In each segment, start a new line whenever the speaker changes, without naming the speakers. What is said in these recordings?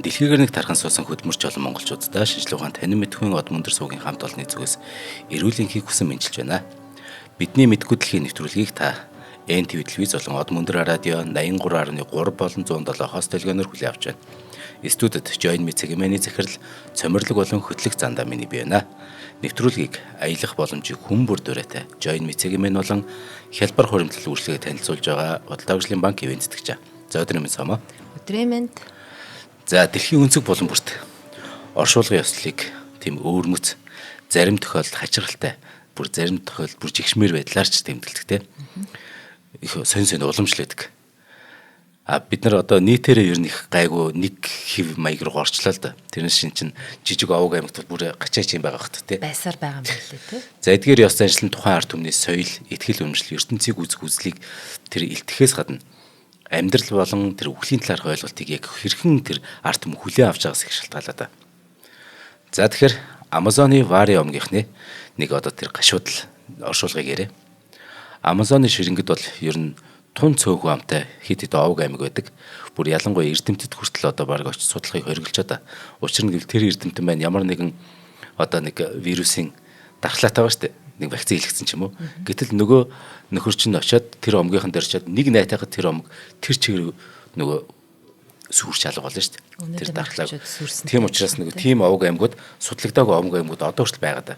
Дэлхийгээр нэг тархан суусан хөдөлмөрч олон монголчуудаа шинжлэх ухаан танин мэдхүйн од мөндөр суугийн хамт олонны зүгээс эрүүл энхийг хүсэн мэндчилж байна. Бидний мэдгүй дэлхийн нэвтрүүлгийг та НТВ телевиз болон од мөндөр радио 83.3 болон 107 хос төлгөөнөөр хүлээн авч байна. Студид Join Me цэгмэний захирал цомирлог болон хөтлөх зандаа миний бий байна. Нэвтрүүлгийг аялах боломжийг хүн бүр дурайтай Join Me цэгмэн болон хялбар хуримтлал үйлчлэгээ танилцуулж байгаа Худалдаа хөгжлийн банк ивээн тэтгэж. За өдрийн мэнд сомоо.
Өдрийн мэнд.
За дэлхийн өнцөг булан бүрт оршуулгын ёслолыг тийм өвөрмөц зарим тохиолдолд хачирхалтай бүр зарим тохиолдолд бүр жигшмээр байдлаар ч тэмдэглэдэг те. Их сонь сонь уламжлагддаг. А бид нар одоо нийтээрээ ер нь их гайгүй нэг хэв маяг руу орчлоо л да. Тэрнээс шин чинь жижиг овог аймагт бүр гачаач юм байгаа хт те.
Байсаар байгаа юм байна лээ те.
За эдгээр ёс заншил нь тухайн ард түмний соёл, итгэл үнэмшил, ертөнцийг үзэх үзлийг тэр илтгэхээс гадна амьдрал болон тэр үхлийн талаарх ойлголтыг яг хэрхэн тэр ард түмэн хүлээн авч байгаас их шалтгаалаа да. За тэгэхээр Амазоны Вари омгийнхны нэг одоо тэр гашуудал оршуулгыг яриа. Амазоны ширэнгэд бол ер нь тун цөөхөн амтай хэд хэд овог аймаг байдаг. Бүр ялангуяа эрдэмтэд хүртэл одоо бараг очиж судлахыг хориглож одоо. Учир нь гэвэл тэр эрдэмтэн маань ямар нэгэн одоо нэг вирусын дархлаатай байгаа шүү дээ. Нэг вакцин хийлгэсэн ч юм уу. Гэтэл нөгөө нөхөр чинь очиод тэр омгийнхан дээр очиод нэг найтайхад тэр омг тэр чигээр нөгөө сүрч алга болно шүү дээ. Тэр дархлааг. Тийм учраас нөгөө тийм овог аймагуд судлагдаагүй овог аймагуд одоо хүртэл байгаа да.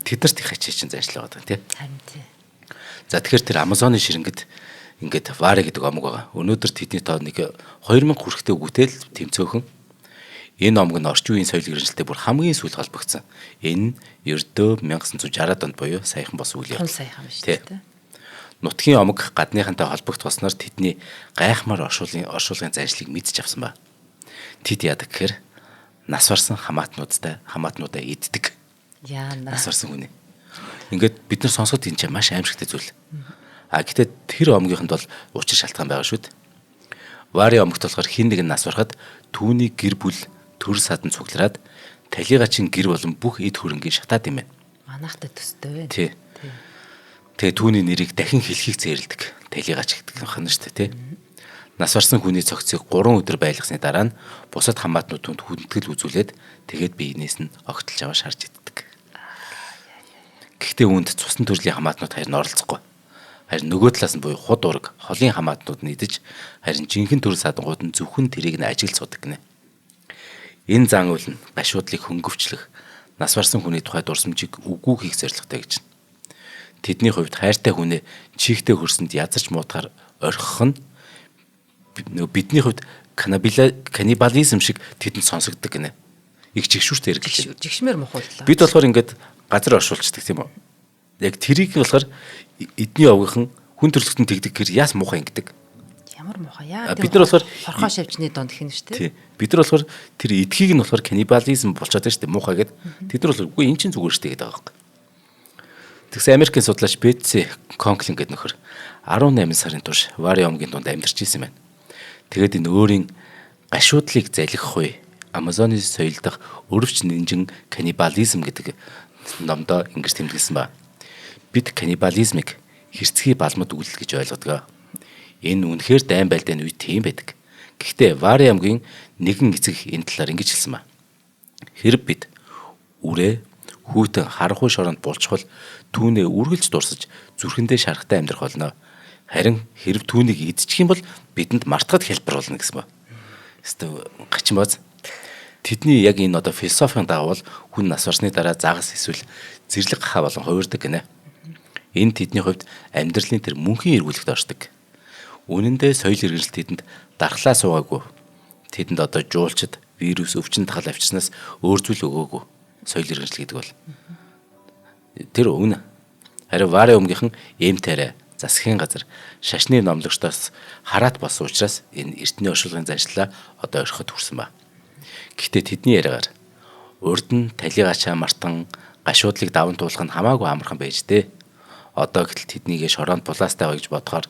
Тэднэрт их ачаа чинь заншлаа байгаа тийм.
Харин тий.
За тэгэхээр тэр Амазоны ширэнгэд ингээд Вари гэдэг омг байгаа. Өнөөдөр тэдний тоо нэг 2000 хүрэхтэй үгүйтэл тэмцөөхөн. Энэ омг нь орчин үеийн соёл иргэншилтэй бүр хамгийн сүүл холбогдсон. Энэ ердөө 1960-ад онд буюу саяхан болсон үйл
явдал. Саяхан биш үү?
Нутгийн омг гадныхантай холбогдох болсноор тэдний гайхмаар оршуулгын заншлыг мэдж авсан ба. Тэд яадаг гэхээр нас барсан хамаатнуудаа иддэг.
Яана.
Нас барсан хүний. Ингээд бид нар сонсоход энэ чинь маш аимшигтай зүйл. А гэтээ тэр омгийнхонд бол учир шалтгаан байгаа шүү дээ. Вари омгт болохоор хин нэгэн нас барахад түүний гэр бүл төр садан цуглараад талига чин гэр болон бүх эд хөрөнгийг шатаад юм байна.
Манайхтай төстэй байна.
Тий. Тэгээ түүний нэрийг дахин хэлхийг зээрлдэг. Талигач гэдэг нь хана шүү дээ, тий. Нас барсан хүний цогцыг 3 өдөр байлгасны дараа нь бусад хамаатнууд түнд хүндэтгэл үзүүлээд тэгээд биенээс нь огтлж аваа шарж иддэг. Гэхдээ үүнд цусны төрлийн хамаатнууд харин оролцохгүй. Харин нөгөө талаас нь буюу худ ураг холын хамаатнууд нь идэж харин жинхэнэ төрөл садангууд нь зөвхөн тэрийг нь ажиглаж судаг гинэ. Энэ зан үйл нь гашуудлыг хөнгөвчлөх, нас барсан хүний тухай дурсамжийг үгүй хийх зорилготой гэж. Тэдний хувьд хайртай хүнээ чийгтэй хөрсөнд язарч муутгаар орхих нь нөгөө бидний хувьд каннибализм шиг тэдэнд сонсогддог гинэ. Их жигшүүртэй хэрэглэж
байна. Жигшмээр мухууллаа.
Бид болохоор ингээд газар оршуулцдаг тийм үү? Яг тэрийг болохоор эдний овгийнхан хүн төрөлхтөн тэгдэг гэр яас муухай ингэдэг.
Ямар муухай яа.
Бид нар болохоор
хорхоо шавжны дунд хин шүү дээ.
Тий. Бид нар болохоор тэр эдхийг нь болохоор каннибализм болчиход байна шүү дээ. Муухай гэд. Тэд нар болохоор үгүй эн чинь зүгээр шүү дээ гэдэг байгаа байхгүй. Тэгсэн Америкийн судлаач Бетси Конклин гэдэг нөхөр 18 сарын турш Вари омгийн дунд амьдарч ирсэн байна. Тэгээд энэ өөрийн гашуудлыг залхих үе Амазоны соёл дахь өрөвч нинжин каннибализм гэдэг номдоо ингэж тэмдэглэсэн ба. Бид каннибализмыг хэрцгий балмад үйлдэл гэж ойлгодог. Энэ үнэхээр дайн байлдааны үед тийм байдаг. Гэхдээ Вари аймгийн нэгэн эцэг энэ талаар ингэж хэлсэн ба. Хэрэг бид үрээ хүүтэн харанхуй шороонд булчхал түүнээ үргэлж дурсаж зүрхэндээ шарахтай амьдрах болно. Харин хэрв түүнийг идчих юм бол бидэнд мартахад хялбар болно гэсэн ба. Хэвээ гачин бооз. Тэдний яг энэ одоо философийн дагуу бол хүн нас барсны дараа загас эсвэл зэрлэг гахаа болон хувирдаг гинэ. Энэ тэдний хувьд амьдралын тэр мөнхийн эргүүлэгт оршдог. Үнэн дээр соёл иргэншил тэдэнд дархлаа суугаагүй. Тэдэнд одоо жуулчид, вирус, өвчин тахал авчирснаас өөр зүйл өгөөгүй. Соёл иргэншил гэдэг бол. Тэр үнэ. Харин Вари өмгийнхэн эм тариа, засгийн газар, шашны номлогчдоос хараат болсон учраас энэ эртний оршуулгын заншлаа одоо орхиход хүрсэн ба. Гэхдээ тэдний яриагаар урд нь талигачаа мартан гашуудлыг даван туулах нь хамаагүй амархан байж дээ. Одоо гэтэл тэднийгээ шороонд булаастай байгаа гэж бодохоор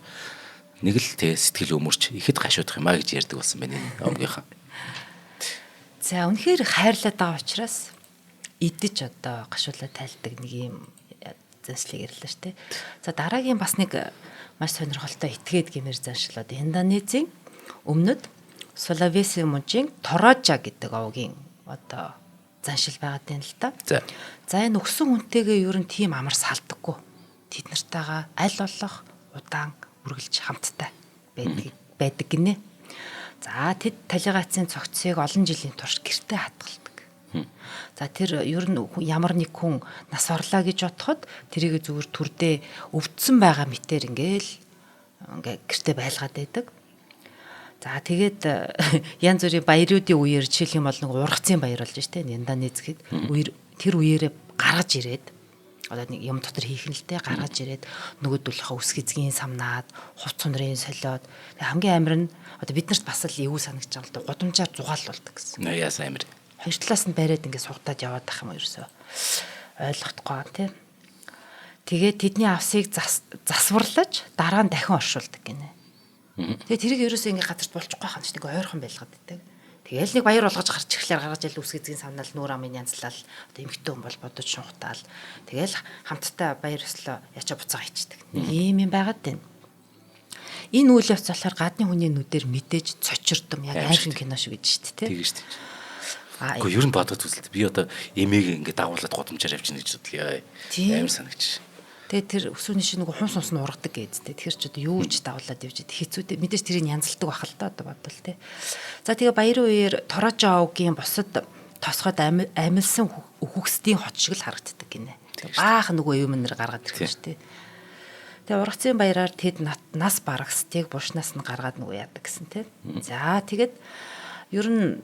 нэг л тэ сэтгэл өмөрч ихэд гашуудах юм а гэж ярьдаг болсон байна энэ омгийнхан.
За үнэхээр хайрлаад байгаа учраас идэж одоо гашуулаа тайлдаг нэг юм заншлыг ярьлаа шүү дээ. За дараагийн бас нэг маш сонирхолтой этгээд гэмээр заншлууд Индонезийн өмнөд Сулавеси мужийн Торожа гэдэг овгийн одоо заншил байгаад байна л да. За энэ өгсөн хүнтэйгээ ер нь тийм амар салдаггүй. Тэд нартайгаа аль болох удаан үргэлж хамттай байдаг гинэ. За тэд талигаацын цогцсыг олон жилийн турш гэртээ хадгалдаг. За тэр ер нь ямар нэг хүн нас орлаа гэж бодоход тэрийг зүгээр түрдээ өвдсөн байгаа мэтэр ингээл ингээ гэртээ байлгаад байдаг. За тэгээд янз бүрийн баяруудын үеэр жишээлх юм бол нэг ургацын баяр болж штэ Индонезид үер тэр үеэрээ гаргаж ирээд одоо нэг юм дотор хийх нь л те гаргаж ирээд нөгөөдөлийнхөө үс гизгийн самнаад хувц сунрын солиод хамгийн амар нь одоо биднэрт бас л эвгүй санагдаж байгаа л да гудамжаар зугаалуулдаг гэсэн.
Яасан амар.
Хоёр талаас нь бариад ингээ сугатаад яваад ах юм ерөөсөө ойлгохгүй те. Тэгээд тэдний авсыг засварлаж дараа нь дахин оршуулдаг гинэ. Тэгээ тэрийг ерөөсөө ингээ газарт болчихгүй хаа ч нэг ойрхон байлгаад байдаг. Тэгээл нэг баяр болгож гарч ирэхлээр гаргаж ил үс гэзгийн самнал нүүр амын янзлал одоо эмхтэн хүн бол бодож шунхтаал. Тэгээл хамтдаа баяр ёслоо ячаа буцаага хийчдэг. Нэг ийм юм байгаад байна. Энэ үйл явц болохоор гадны хүний нүдээр мэдээж цочирдом яг аимшиг кино шиг гэж шүү дээ.
Тийм шүү дээ. Гэхдээ ер нь бодоод үзэлт. Би одоо эмээг ингээ дагуулад гудамжаар явчихна гэж бодлоо. Амар санагч.
Тэгээ тэр өсвөний шиг нөгөө хунс ус нь ургадаг гэдтэй. Тэгэхээр ч одоо юу ч дагуулад явж идэх хэцүү дээ. Мэдээж тэрийг янзалдаг байх л та одоо бодвол те. За тэгээ баярын үеэр Торожо овгийн бусад тосгоод амилсан үхгсдийн хот шиг л харагддаг гинэ. Баахан нөгөө юм нэр гаргаад ирэх шүү дээ. Тэгээ ургацын баяраар тэд нас барагсдыг булшнаас нь гаргаад нөгөө яадаг гэсэн те. За тэгээд ер нь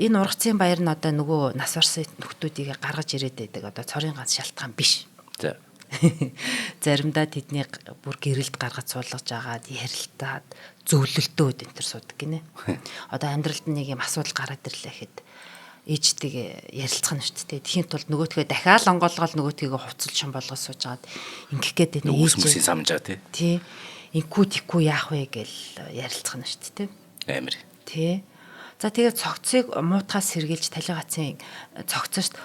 энэ ургацын баяр нь одоо нөгөө нас барсан нөхдүүдийг гаргаж ирээд байдаг одоо цорын ганц шалтгаан биш.
За.
Заримдаа тэдний бүр гэрэлд гаргаж суулгаж агаад ярилтаад зөвлөлтөөд энэ төр суудаг гинэ. Одоо амьдралд нэг юм асуудал гараад ирлээ гэхэд ээжтэйгээ ярилцах нь шүү дээ. Тэхийн тулд нөгөөтгөө дахиад онгоолгоол нөгөөтгийгөө хувцал шин болгож сууж агаад ингэх гээд
байна. Үүс мүсийн самжаа тий.
Тий. Инкүү тикүү яах вэ гэл ярилцах нь шүү дээ.
Амар.
Тий. За тэгээд цогцыг муутахаас сэргийлж талигацын цогцост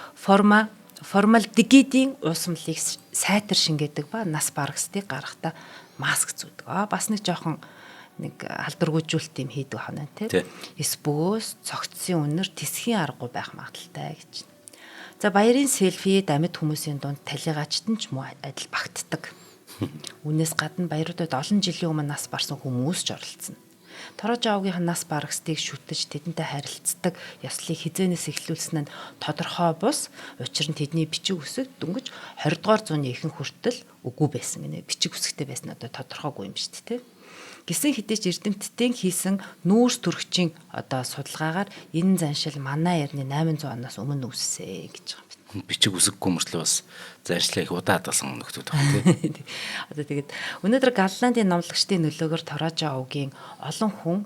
формальдегидийн уусмалыг сайтар шингээдэг ба нас баргасдыг гаргахтаа маск зүүдэг. Бас нэг жоохон нэг алдаргүйжүүлэлт юм хийдэг байна тий. Эс бөгөөс цогцсын үнэр тэсхийн аргагүй байх магадaltaй гэж. За баярын селфид амьд хүмүүсийн дунд талигаачт нь ч муу адил багтдаг. Үүнээс гадна баяруудад олон жилийн өмнө нас барсан хүмүүс ч оролцсон. Торожо овгийнх нь нас баргасдыг шүтэж тэдэнтэй харилцдаг ёслолыг хизээнээс эхлүүлсэн нь тодорхой бус. Учир нь тэдний бичиг үсэг дөнгөж 20 дугаар зууны ихэнх хүртэл үгүй байсан гинэ. Бичиг үсгтэй байсан одоо тодорхойгүй юм шүү дээ. Гисэн хэдий ч эрдэмтдийн хийсэн нүүрс төрөгчийн одоо судалгаагаар энэ заншил манай эртний 800 оноос өмнө үүссэн гэж байгаа юм.
Бичиг үсэггүй мөртлөө бас заншлаа их удаа хадгалсан нөхдүүд байна тий.
Одоо тэгээд өнөөдөр Голландын номлогчдын нөлөөгөөр Торожо овгийн олон хүн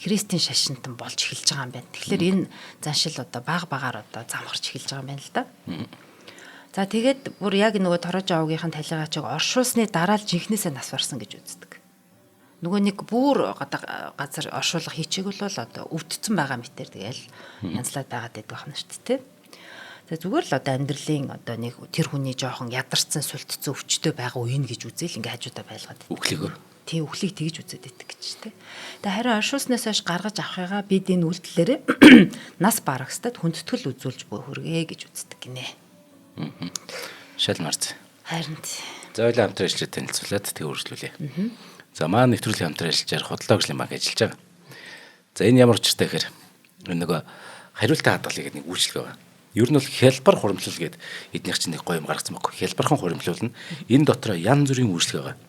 христийн шашинтан болж эхэлж байгаа юм байна. Тэгэхээр энэ заншил одоо баг багаар одоо замхарч эхэлж байгаа юм байна л да. За тэгээд бүр яг нөгөө Торожо овгийнхэн талигаачийг оршуулсны дараа л жинхнээсээ нас барсан гэж үздэг. Нөгөө нэг бүр газар оршуулга хийчихэг бол одоо өвдсөн байгаа мэтэр тэгэл янзлаад байгаад байдаг байна шүү дээ. За зүгээр л одоо амьдралын одоо нэг тэр хүний жоохон ядарсан султцсан өвчтөй байгаа үе нь гэж үзээл ингээ хажуудаа байлгаад.
Үхлийг.
Тий, үхлийг тэгж үзээд байдаг гэж тий. Тэгээ харин оршуулснаас хойш гаргаж авахыгаа бид энэ үйлдэлээрээ нас барагстад хүндэтгэл үзүүлж буй хүргэе гэж үздэг гинэ.
Шал марц.
Харин.
За ойлаа хамтран ажиллаж танилцуулаад тэг үргэлжлүүлье. За маань нэвтрүүлгийн хамтран ажиллаж худлаа хөгжлийн банк ажиллаж байгаа. За энэ ямар учиртай гэхээр энэ нөгөө хариултын хадгалыг гэдэг нэг үйлчлэг байгаа. Ер нь бол хялбар хуримтлал гэдэг эднийх чинь нэг гоё юм гаргацсан байхгүй. Хялбархан хуримтлал нь энэ дотроо янз бүрийн үйлчлэг байгаа.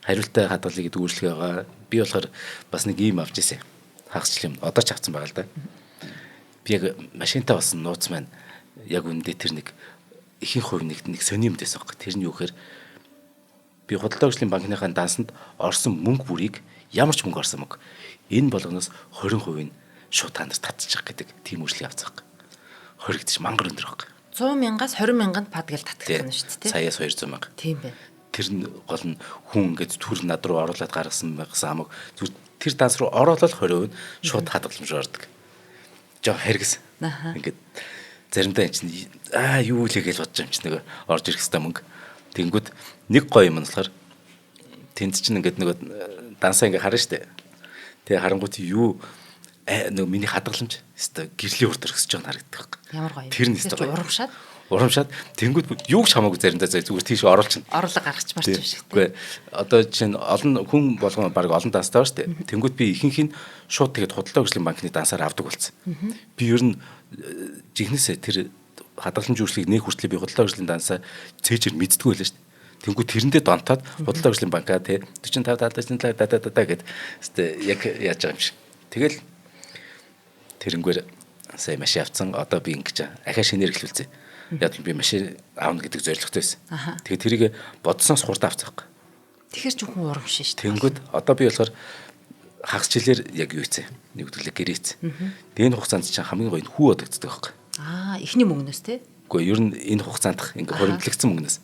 Хариултын хадгалыг гэдэг үйлчлэг байгаа. Би болохоор бас нэг ийм авч ирсэн. Хагасчлал юм. Одоо ч авсан байгаа л да. Би яг машинтаа болсон нууц маань яг үндэ тэр нэг ихэнх хувь нэг сони юм дэсэн байхгүй. Тэр нь юу гэхээр би худалдаа хөгжлийн банкныхаа дансанд орсон мөнгө бүрийг ямар ч мөнгө орсон мөнгө энэ болгоноос 20% нь шууд та нарт татчих гэдэг тийм үйлчлэг авцгаах. 20 гэдэг чинь мангар өндөр байхгүй.
100 мянгаас 20 мянганд пад гэл татгах нь шүү дээ.
Саяас 200 мянга.
Тийм байна.
Тэр нь гол нь хүн ингээд түр над руу оруулаад гаргасан байгсан хамаг зүгээр тэр данс руу ороод л 20% нь шууд хадгаламж ордог. Жоо хэргэс. Ингээд заримдаа эн чинь аа юу лээ гэж бодож юм чинь нөгөө орж ирэх хэвээр мөнгө. Тэнгүүд нэг гоё юм нь болохоор тэнд чинь ингээд нөгөө дансаа ингээд харна штэ. Тэгээ харангуут юу Нөгөө миний хадгаламж өстой гэрлийн урд өргөсөж байгаа харагддаг байхгүй.
Ямар гоё.
Тэр нь өстой гоё.
Урамшаад.
Урамшаад тэнгүүд юу ч хамаагүй заримдаа зүгээр тийш оруулчихна.
Орлого гаргачмаар ч юм шиг.
Үгүй одоо чинь олон хүн болгон баг олон данстай ба шүү дээ. Тэнгүүд би ихэнх нь шууд тэгээд худалдаа хөгжлийн банкны дансаар авдаг болсон. Би ер нь жинхнээсээ тэр хадгаламж үйлчлэгийг нэх хүртлээ би худалдаа хөгжлийн дансаа цээжээр мэддэггүй байлаа шүү дээ. Тэнгүүд тэрэндээ донтоод худалдаа хөгжлийн банкаа тий 45 77 да да да да гэд яг яаж байгаа юм шиг. Тэгэл тэрнгээр сая машин авцсан. Одоо би ингэж ахаа шинээр эхлүүлсэн. Яг би машин аавна гэдэг зорилготой байсан. Тэгээд тэрийг бодсоноос хурдан авцсан байхгүй.
Тэгэхээр ч хүн урамшин шүү дээ.
Тэнгүүд одоо би болохоор хагас жилээр яг юу ийцээ. Нэг үгэлээ гэрээц. Тэгээд энэ хугацаанд чинь хамгийн гоё нь хүү бодогддог байхгүй.
Аа, эхний мөнгнөөс тий?
Үгүй ер нь энэ хугацаанд ингээ хуримтлагдсан мөнгнөөс.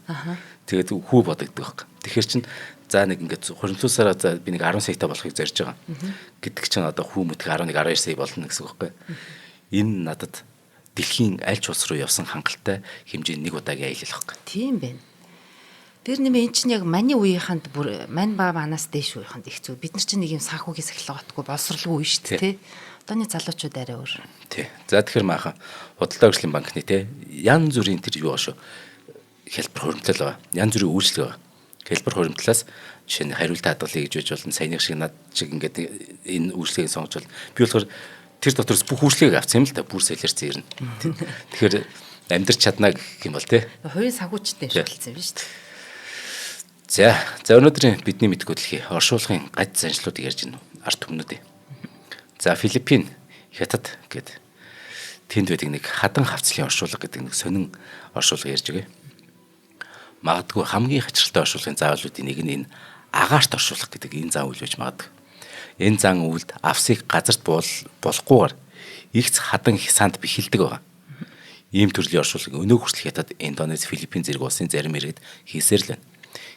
Тэгээд хүү бодогддог байхгүй. Тэгэхээр чин за нэг ингээд хуримтлуулсараа за би нэг 10 саятай болохыг зорж байгаа гэдэг чинь одоо хүү мөтг 11 12 сая болно гэсэн үг байхгүй. Энэ надад дэлхийн аль ч улс руу явсан хангалттай хэмжээний нэг удаагийн аялал байхгүй.
Тийм байна. Тэр нэмээ эн чинь яг маний үеийнхэнд бүр мань ба манаас дээш үеийнхэнд их зүг. Бид нар чинь нэг юм санхүүгийн сахилгатгүй боловсралгүй үе шүү дээ, тий. Одооны залуучууд арай өөр.
Тий. За тэгэхээр maaхан худалдаа хөгжлийн банкны тий янз бүрийн тэр юу шүү. Хялбар хуримтлал байгаа. Янз бүрийн үйлчлэг байгаа. Хялбар хуримтлалаас жишээ нь хариултаа хадгалъя гэж байж болно. Саяных шиг над шиг ингээд энэ үйлчлэгийг сонгож болно. Би болохоор тэр дотроос бүх үйлчлэгийг авсан юм л да. Бүр солиорц ирнэ. Тэгэхээр амьдрч чадна гэх юм бол тий.
Хувийн санхүүчтэй юм шиг болсон юм шүү дээ.
За, за өнөөдрийн бидний мэдгүй дэлхий оршуулгын гаж заншлуудыг ярьж байна. Ард түмнүүд. За, Филиппин, Хятад гэд тэнд байдаг нэг хадан хавцлын оршуулга гэдэг нэг сонин оршуулга ярьж байгаа. Магадгүй хамгийн хачирхалтай оршуулгын заавлуудын нэг нь энэ агаарт оршуулга гэдэг энэ зан үйл байж магадгүй. Энэ зан үйлд авсыг газарт болохгүйгээр игц хадан хисаанд бэхэлдэг байгаа. Ийм төрлийн оршуулгыг өнөө хүртэл Хятад, Индонез, Филиппин зэрэг улсын зарим иргэд хийсээр л байна.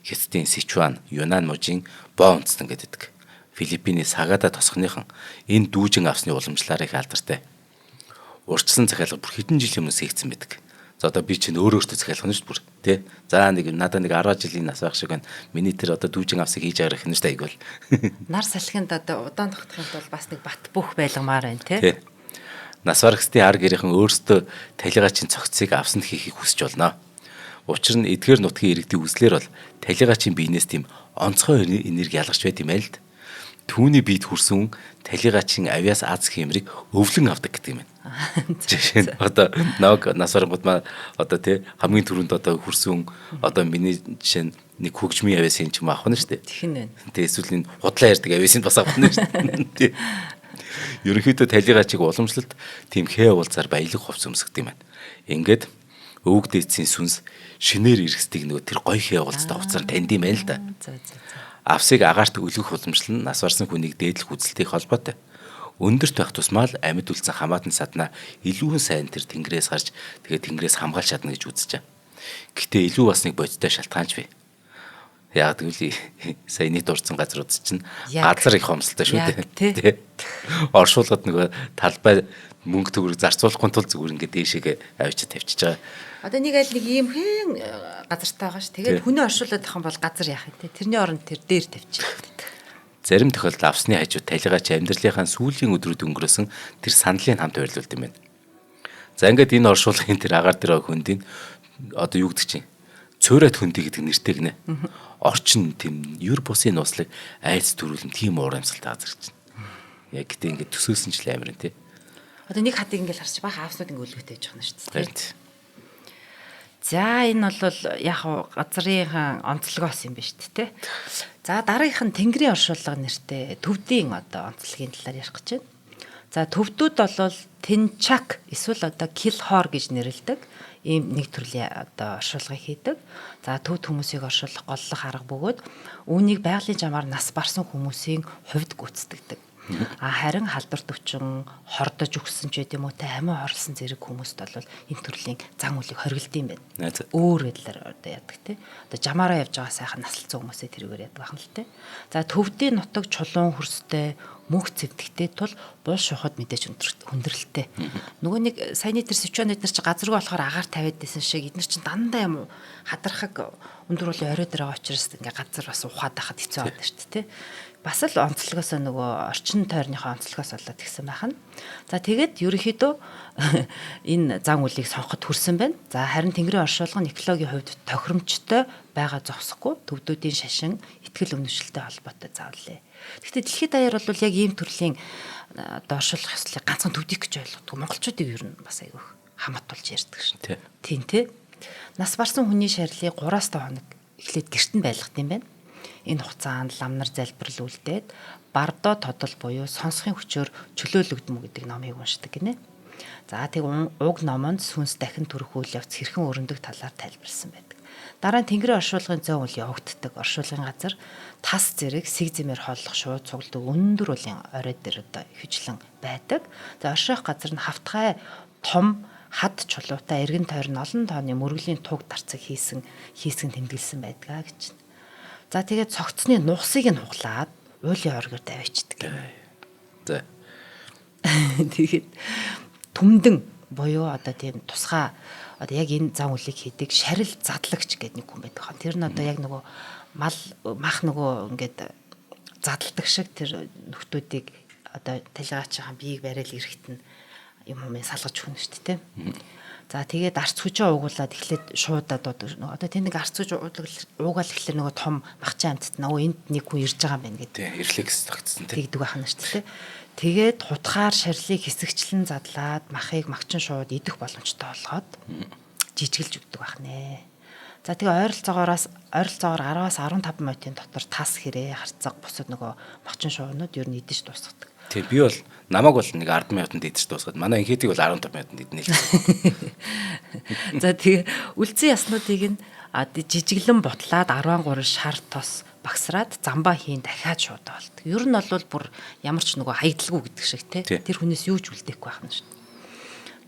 Хятадын Сичуан, Юнан мужийн Бо үндэстэн гэдэг. Филиппиний Сагада тосгоныхан энэ дүүжин авсны уламжлалаар их алдартай. Урьдчилан захиалга бүр хэдэн жилийн өмнө хийгдсэн байдаг. За одоо би чинь өөрөө өөртөө захиалгах нь шүү дээ бүр тий. За нэг надаа нэг 10 жилийн нас байх шиг байна. Миний тэр одоо дүүжин авсыг хийж байгаа гэх нь шүү дээ айгуул.
Нар салхинд одоо удаан тогтохын тулд бас нэг бат бөх байлгамаар байна тий.
Нас барагчдын ар гэрийнхэн өөрсдөө талигаачийн цогцыг авсанд хийхийг хүсэж болно. Учир нь эдгээр нутгийн иргэдийн үзлэр бол талигаачийн биенээс тийм онцгой энерги ялгарч байт юм байл л. Түүний биед хүрсэн талигаачийн авиас аз хэмрийг өвлөн авдаг гэдэг юм байна. Жишээ нь одоо ног нас барангууд маа одоо тий хамгийн түрүүнд одоо хүрсэн одоо миний жишээ нь нэг хөгжмийн авиасын ч юм авах нь шүү дээ.
Тэгнэ байна.
Тий эсвэл энэ худлаа ярьдаг авиасын бас авах нь шүү дээ. Тий. Ерөнхийдөө талигаачийг уламжлалт тийм хээ уулзаар баялаг хувц өмсгдөг юм байна. Ингээд өвөг дээдсийн сүнс шинээр иргэсдийг нөгөө тэр гоё хээ уулзтай хувцаар танд юм байна л да. Авсыг агаарт өлгөх уламжлал нь нас барсан хүнийг дээдлэх үзэлтэй холбоотой. Өндөрт байх тусмаа л амьд үлдсэн хамаатан саднаа илүү сайн тэр тэнгэрээс гарч тэгээ тэнгэрээс хамгаалж чадна гэж үзэж байгаа. Гэтэ илүү бас нэг бодиттой шалтгаанч бий. Яг гэвэл саяны дурдсан газрууд чинь газар их хомсолтой шүү дээ. Оршуулгад нөгөө талбай мөнгө төгрөг зарцуулахгүй тул зүгээр ингээд дээшээгээ авчиж тавьчихж байгаа.
Одоо нэг аль нэг ийм хэн газартай байгаа ш. Тэгээд хүнээ оршуулад авах юм бол газар яах юм те. Тэрний оронд тэр дээр тавьчих.
Зарим тохиолдолд авсны хажуу талигач амьдралынхаа сүүлийн өдрүүд өнгөрөөсөн тэр саналыг хамт ойрлуулд юм байна. За ингээд энэ оршуулгын тэр агаар дээр хөндийн одоо юу гэдэг чинь цөөрөт хөндөй гэдэг нэртэй гинэ. Орчин тийм юр бусын нууцлаг айц төрүүлэн тийм уур амьсгалтай газар чинь. Яг гэтээ ингээд төсөөсөн ч л амар юм тий.
Одоо нэг хатыг ингээд харч баха авснууд ингээд өлгөтэй байж байгаа юм шүү дээ. За энэ бол яг газрын онцлогоос юм биш үү те. За дараагийнх нь Тэнгэрийн оршуулга нэртэй төвдийн одоо онцлогийн талаар ярих гэж байна. За төвдүүд бол Тэнчак эсвэл одоо Килхор гэж нэрлэдэг ийм нэг төрлийн одоо оршуулгыг хийдэг. За төвд хүмүүсийг оршуулах голлох арга бөгөөд үүнийг байгалийн жамаар нас барсан хүмүүсийн хувьд гүйцэтгэдэг. А харин халдвар төвчин хордож өгсөн ч гэдэм үү те амиа хорлсон зэрэг хүмүүст бол энэ төрлийн зан үлийг хоригдсон юм байна. Өөр байдлаар одоо яадаг те. Одоо жамаараа явж байгаа сайхан насалцсан хүмүүсээ тэрүүгээр яадаг байх нь л те. За төвдийн нутаг чулуун хөрстэй Мөнх цэвдэгтэй тул бул шуухад мэдээж хүндрэлтэй. Нөгөө нэг саяны тэр сичуан эднэр чи газаргүй болохоор агаар тавиад байсан шиг эднэр чинь дандаа юм хадархаг өндөр уулын орой дээр байгаа учраас ингээ газар бас ухаад байхад хэцүү байдаг шүү дээ, тэ. Бас л онцлогоос нөгөө орчин тойрныхоо онцлогоос болоод тэгсэн байх нь. За тэгээд ерөнхийдөө энэ зан үлийг сонгоход хүрсэн байна. За харин Тэнгэрийн оршуулга нь экологийн хувьд тохиромжтой байгаа зогсохгүй төвдүүдийн шашин итгэл үнэмшилтэй холбоотой заавлээ. Гэхдээ дэлхийд даяар бол яг ийм төрлийн одоо оршуулах ёслолыг ганцхан төвдөх гэж ойлгодог. Монголчуудыг ер нь бас айгүйх хамаатулж ярьдаг шин. Тийм тий. Нас барсан хүний шарилыг 3-5 хоног эхлээд гэрт нь байлгах юм байна. Энэ хугацаанд ламнар залбирал үлдээд бардо тодол буюу сонсохын хүчээр чөлөөлөгдмө гэдэг номыг уншдаг гинэ. За тэг уг номонд сүнс дахин төрөх үйл явц хэрхэн өрнөдөг талаар тайлбарласан байдаг. Дараа нь Тэнгэрийн оршуулгын зөөн үл явагддаг. Оршуулгын газар тас зэрэг сэг зэмээр хооллох шууд цугладаг өндөр уулын орой дээр одоо ихэвчлэн байдаг. За орших газар нь хавтгай том хад чулуутай эргэн тойрон олон тооны мөргөлийн туг дарцаг хийсэн тэмдэглэсэн байдгаа гэж. За тэгээд цогцсны нугасыг нь хуглаад уулын оргоор давчдаг.
За.
Тэгээд түмдэн буюу одоо тийм тусгай одоо яг энэ зан үлийг хийдэг шарил задлагч гэдэг нэг хүн байдаг хан. Тэр нь одоо яг нөгөө мал мах нөгөө ингээд задалдаг шиг тэр нөхдүүдийг одоо талгаачийн биеийг барайл эрэхт нь юм юм салгаж өгнө шүү дээ, тийм. За тэгээд арц хүчээ уугуулад эхлээд шуудаад одоо тийм нэг арц хүч уугаал эхлээр нөгөө том махчин амьтад нөө энд нэг хүн ирж байгаа юм байна гэдэг.
Тийм, рефлекс тогтсон тийм.
Тэгдэг байх нь шүү дээ. Тэгээд хутгаар шарлыг хэсэгчлэн задлаад махыг магчин шууд идэх боломжтой болгоод жижигэлж өгдөг байх нэ. За тэгээ ойролцоогоор 10-аас 15 минутын дотор тас хэрээ харцаг бусад нөгөө магчин шуунууд ер нь идэж дуусгадаг.
Тийм, би бол намайг бол нэг 10 минутанд идэж дуусгаад манай инхэтийг бол 15 минутанд идэнэ л гэсэн.
За тэгээ үлдсэн яснуудыг нь жижиглэн бутлаад 13 шар тос багсраад замбаа хийн дахиад шууд болдог. Ер нь бол бүр ямар ч нөгөө хаягдalгүй гэдэг шиг те. Тэр хүнээс юу ч үлдээхгүй байх нь шүү.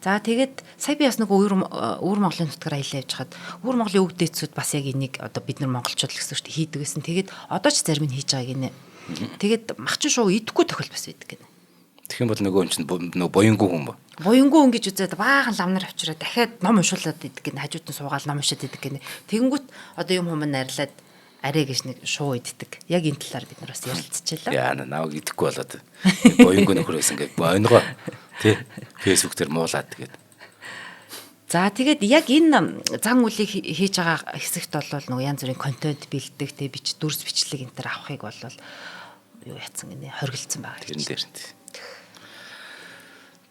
За тэгээд сая би бас нөгөө өвөр Монголын нутгаар аялаа явж хаад өвөр Монголын өвөг дээдсүүд бас яг энийг одоо бид нар монголчууд л гэсэн шүү дээ хийдэг гэсэн. Тэгээд одоо ч зарим нь хийж байгааг гинэ. Тэгээд махчин шуу идэхгүй тохиол бас байдаг гинэ.
Тэгэх юм бол нөгөө юм чинь нөгөө буянгүй хүн ба.
Буянгүй хүн гэж үзээд баахан ламнар авчираа дахиад ном уншуулад идэг гинэ. Хажууд нь суугаал ном уншаад идэг гинэ. Тэгэнгүүт одоо юм хүмүүс нарилаад арай гэж нэг шуу иддэг. Яг энэ талаар бид нар бас ярилцчихлаа.
Яа намайг идэхгүй болоод буянгүй нөхөр байсан гэж ойлгоо. Тэ Facebook дээр муулаад тэгээд.
За тэгээд яг энэ зан үлийг хийж байгаа хэсэгт бол нөгөө янз бүрийн контент бэлдэх тэ бич дүрс бичлэг энэ төр авахыг бол юу яцсан гинэ хоригдсан байгаа.
Тэрэн дээр.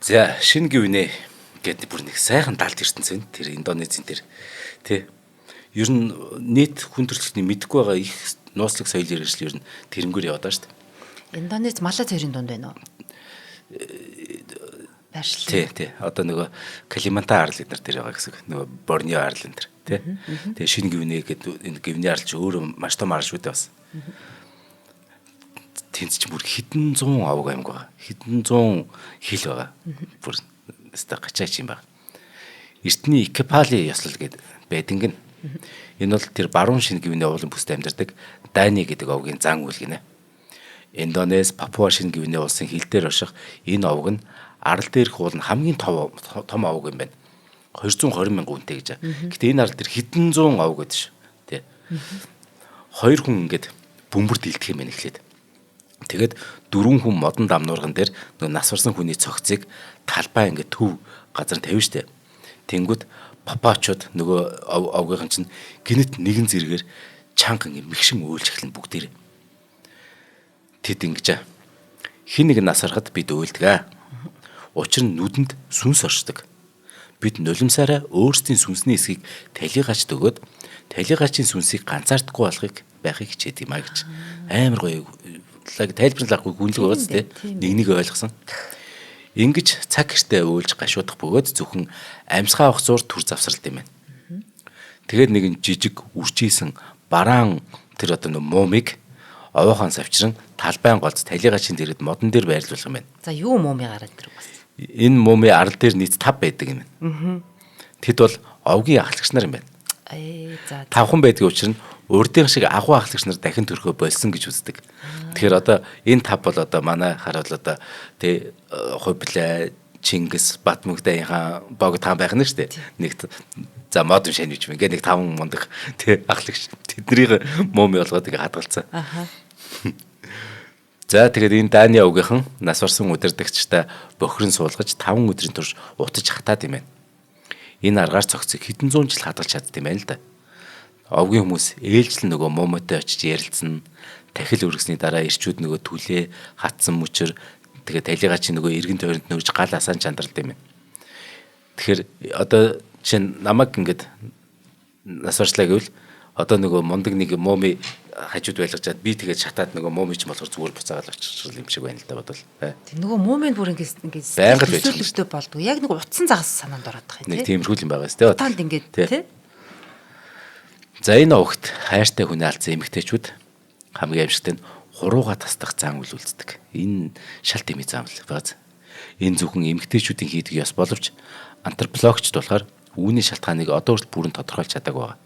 За шинэ гівнэ гэдэг бүр нэг сайхан далд ертөнцийн тэр Индонезийн тэр тэ ер нь нийт хүн төрөлхтний мэдэхгүй байгаа их нууцлаг соёл иргэншил ер нь тэрнгээр яваад байгаа шүү дээ.
Индонез Малай хоёрын дунд байна уу? Байршил.
Тий, тий. Одоо нөгөө Калимантан арал эднэр тэр байгаа гэсэн. Нөгөө Борнео арал энэ тэр тий. Тэгээ шинэ гівнэ гэдэг энэ гівний арал чи өөрөө маш том арал шүү дээ бас. Тэнд чинь бүр хэдэн зуун овог аймаг байгаа. Хэдэн зуун хил байгаа. Бүр өстой гачаач юм байна. Эртний Икепали ёслол гэдэг байдаг гин. Энэ бол тэр баруун шинэ гівний уулын бүсд амьдардаг Дани гэдэг овгийн зан үйл гинэ. Индонез, Папуа шинэ гівний улсын хил дээр орших энэ овг нь арал дээрх уул нь хамгийн том овг юм байна. 220 мянган хүнтэй гэж. Гэтэ энэ арал дээр хэдэн зуун овг гэдэг шүү. Тэ. Хоёр хүн ингээд бөмбөр дийлдэх юм байна эхлээд. Тэгээд дөрвөн хүн модон дамнуурган дээр нөгөө нас барсан хүний цогцыг талбай ингээд төв газар тавина штэ. Тэнгүүд папаачууд нөгөө овгийнхан чинь гинэт нэгэн зэрэгээр чанга ингээд мэгшин өөлж эхэлнэ бүгдээрээ. Тэд ингэж хин нэг нас барахад бид өөлдөг. Учир нь нүдэнд сүнс оршдог. Бид нулимсаараа өөрсдийн сүнсний эсхийг талигаач дөгөөд талигаачийн сүнсийг ганцаардахгүй болохыг байхыг хичээдэг юм а гэж. Амар гоё тайлбарлахгүй гүнлэг байгаа зү нэг нэг ойлгосон. Ингэж цаг хэртэ өөлж гашуудах бөгөөд зөвхөн амьсгаа авах зур төр завсралт юм байна. Тэгээд нэгэн жижиг үрчийсэн бараан тэр одоо нөө муумыг овоохон савчран талбайн голц талигаачийн дэргэд модон дээр байрлуулах юм байна.
За юу муумыг гараад ирэх бас.
Энэ муумын арал дээр нийт 5 байдаг юм байна. Тэд бол овгийн ахлагч нар юм байна.
За
5 хүн байдгийн учир нь Урдын шиг агуу ахлагч нар дахин төрхөө болсон гэж үздэг. Тэгэхээр одоо энэ тав бол одоо манай харуул одоо тий Хубилай, Чингис, Батмөгтэй хаан, Богд хаан байх нь шүү дээ. Нэг за модон шань гэж юм. Ингээ нэг таван мундаг тий ахлагч тэднийг мууми болгоод ингээ хадгалцсан.
Аха.
За тэгээд энэ Дани овгийнхан нас барсан удирдагчтай бохирон суулгаж 5 өдрийн турш утаж хатаад юм байна. Энэ аргаар цогцыг хэдэн зуун жил хадгалж чадд юм байна л да. Овгийн хүмүүс ээлжлэн нөгөө муумотой очиж ярилцсан. Тахил өргөсний дараа ирчүүд нөгөө түлээ хатсан мөчөр тэгээ талигаа чи нөгөө эргэн тойронд нөрж гал асаан чандралд юм байна. Тэгэхээр одоо чинь намайг ингээд нас барчлаа гэвэл одоо нөгөө мундаг нэг мууми хажууд байлгажаад би тэгээд шатаад нөгөө мууми ч болохоор зүгээр буцаагаад очих юм шиг байна л да бодвол.
Тэг нөгөө муумын бүр ингээд ингээд
Байнга л байж байгаа юм
төсөөлөлтөй болдгоо. Яг нэг утсан загас санаанд ороод байгаа юм
Нэг
тий.
тиймэрхүү юм байгаа сте.
Утаанд ингээд тий.
За энэ овогт хайртай хүнээ алдсан эмэгтэйчүүд хамгийн аимшигтай нь хурууга тасдах зан үйл үлддэг. Энэ шал дэмий зан үйл байгаа. Энэ зөвхөн эмэгтэйчүүдийн хийдэг ёс боловч антропологчд болохоор үүний шалтгааныг одоо хүртэл бүрэн тодорхойлж чадаагүй байгаа.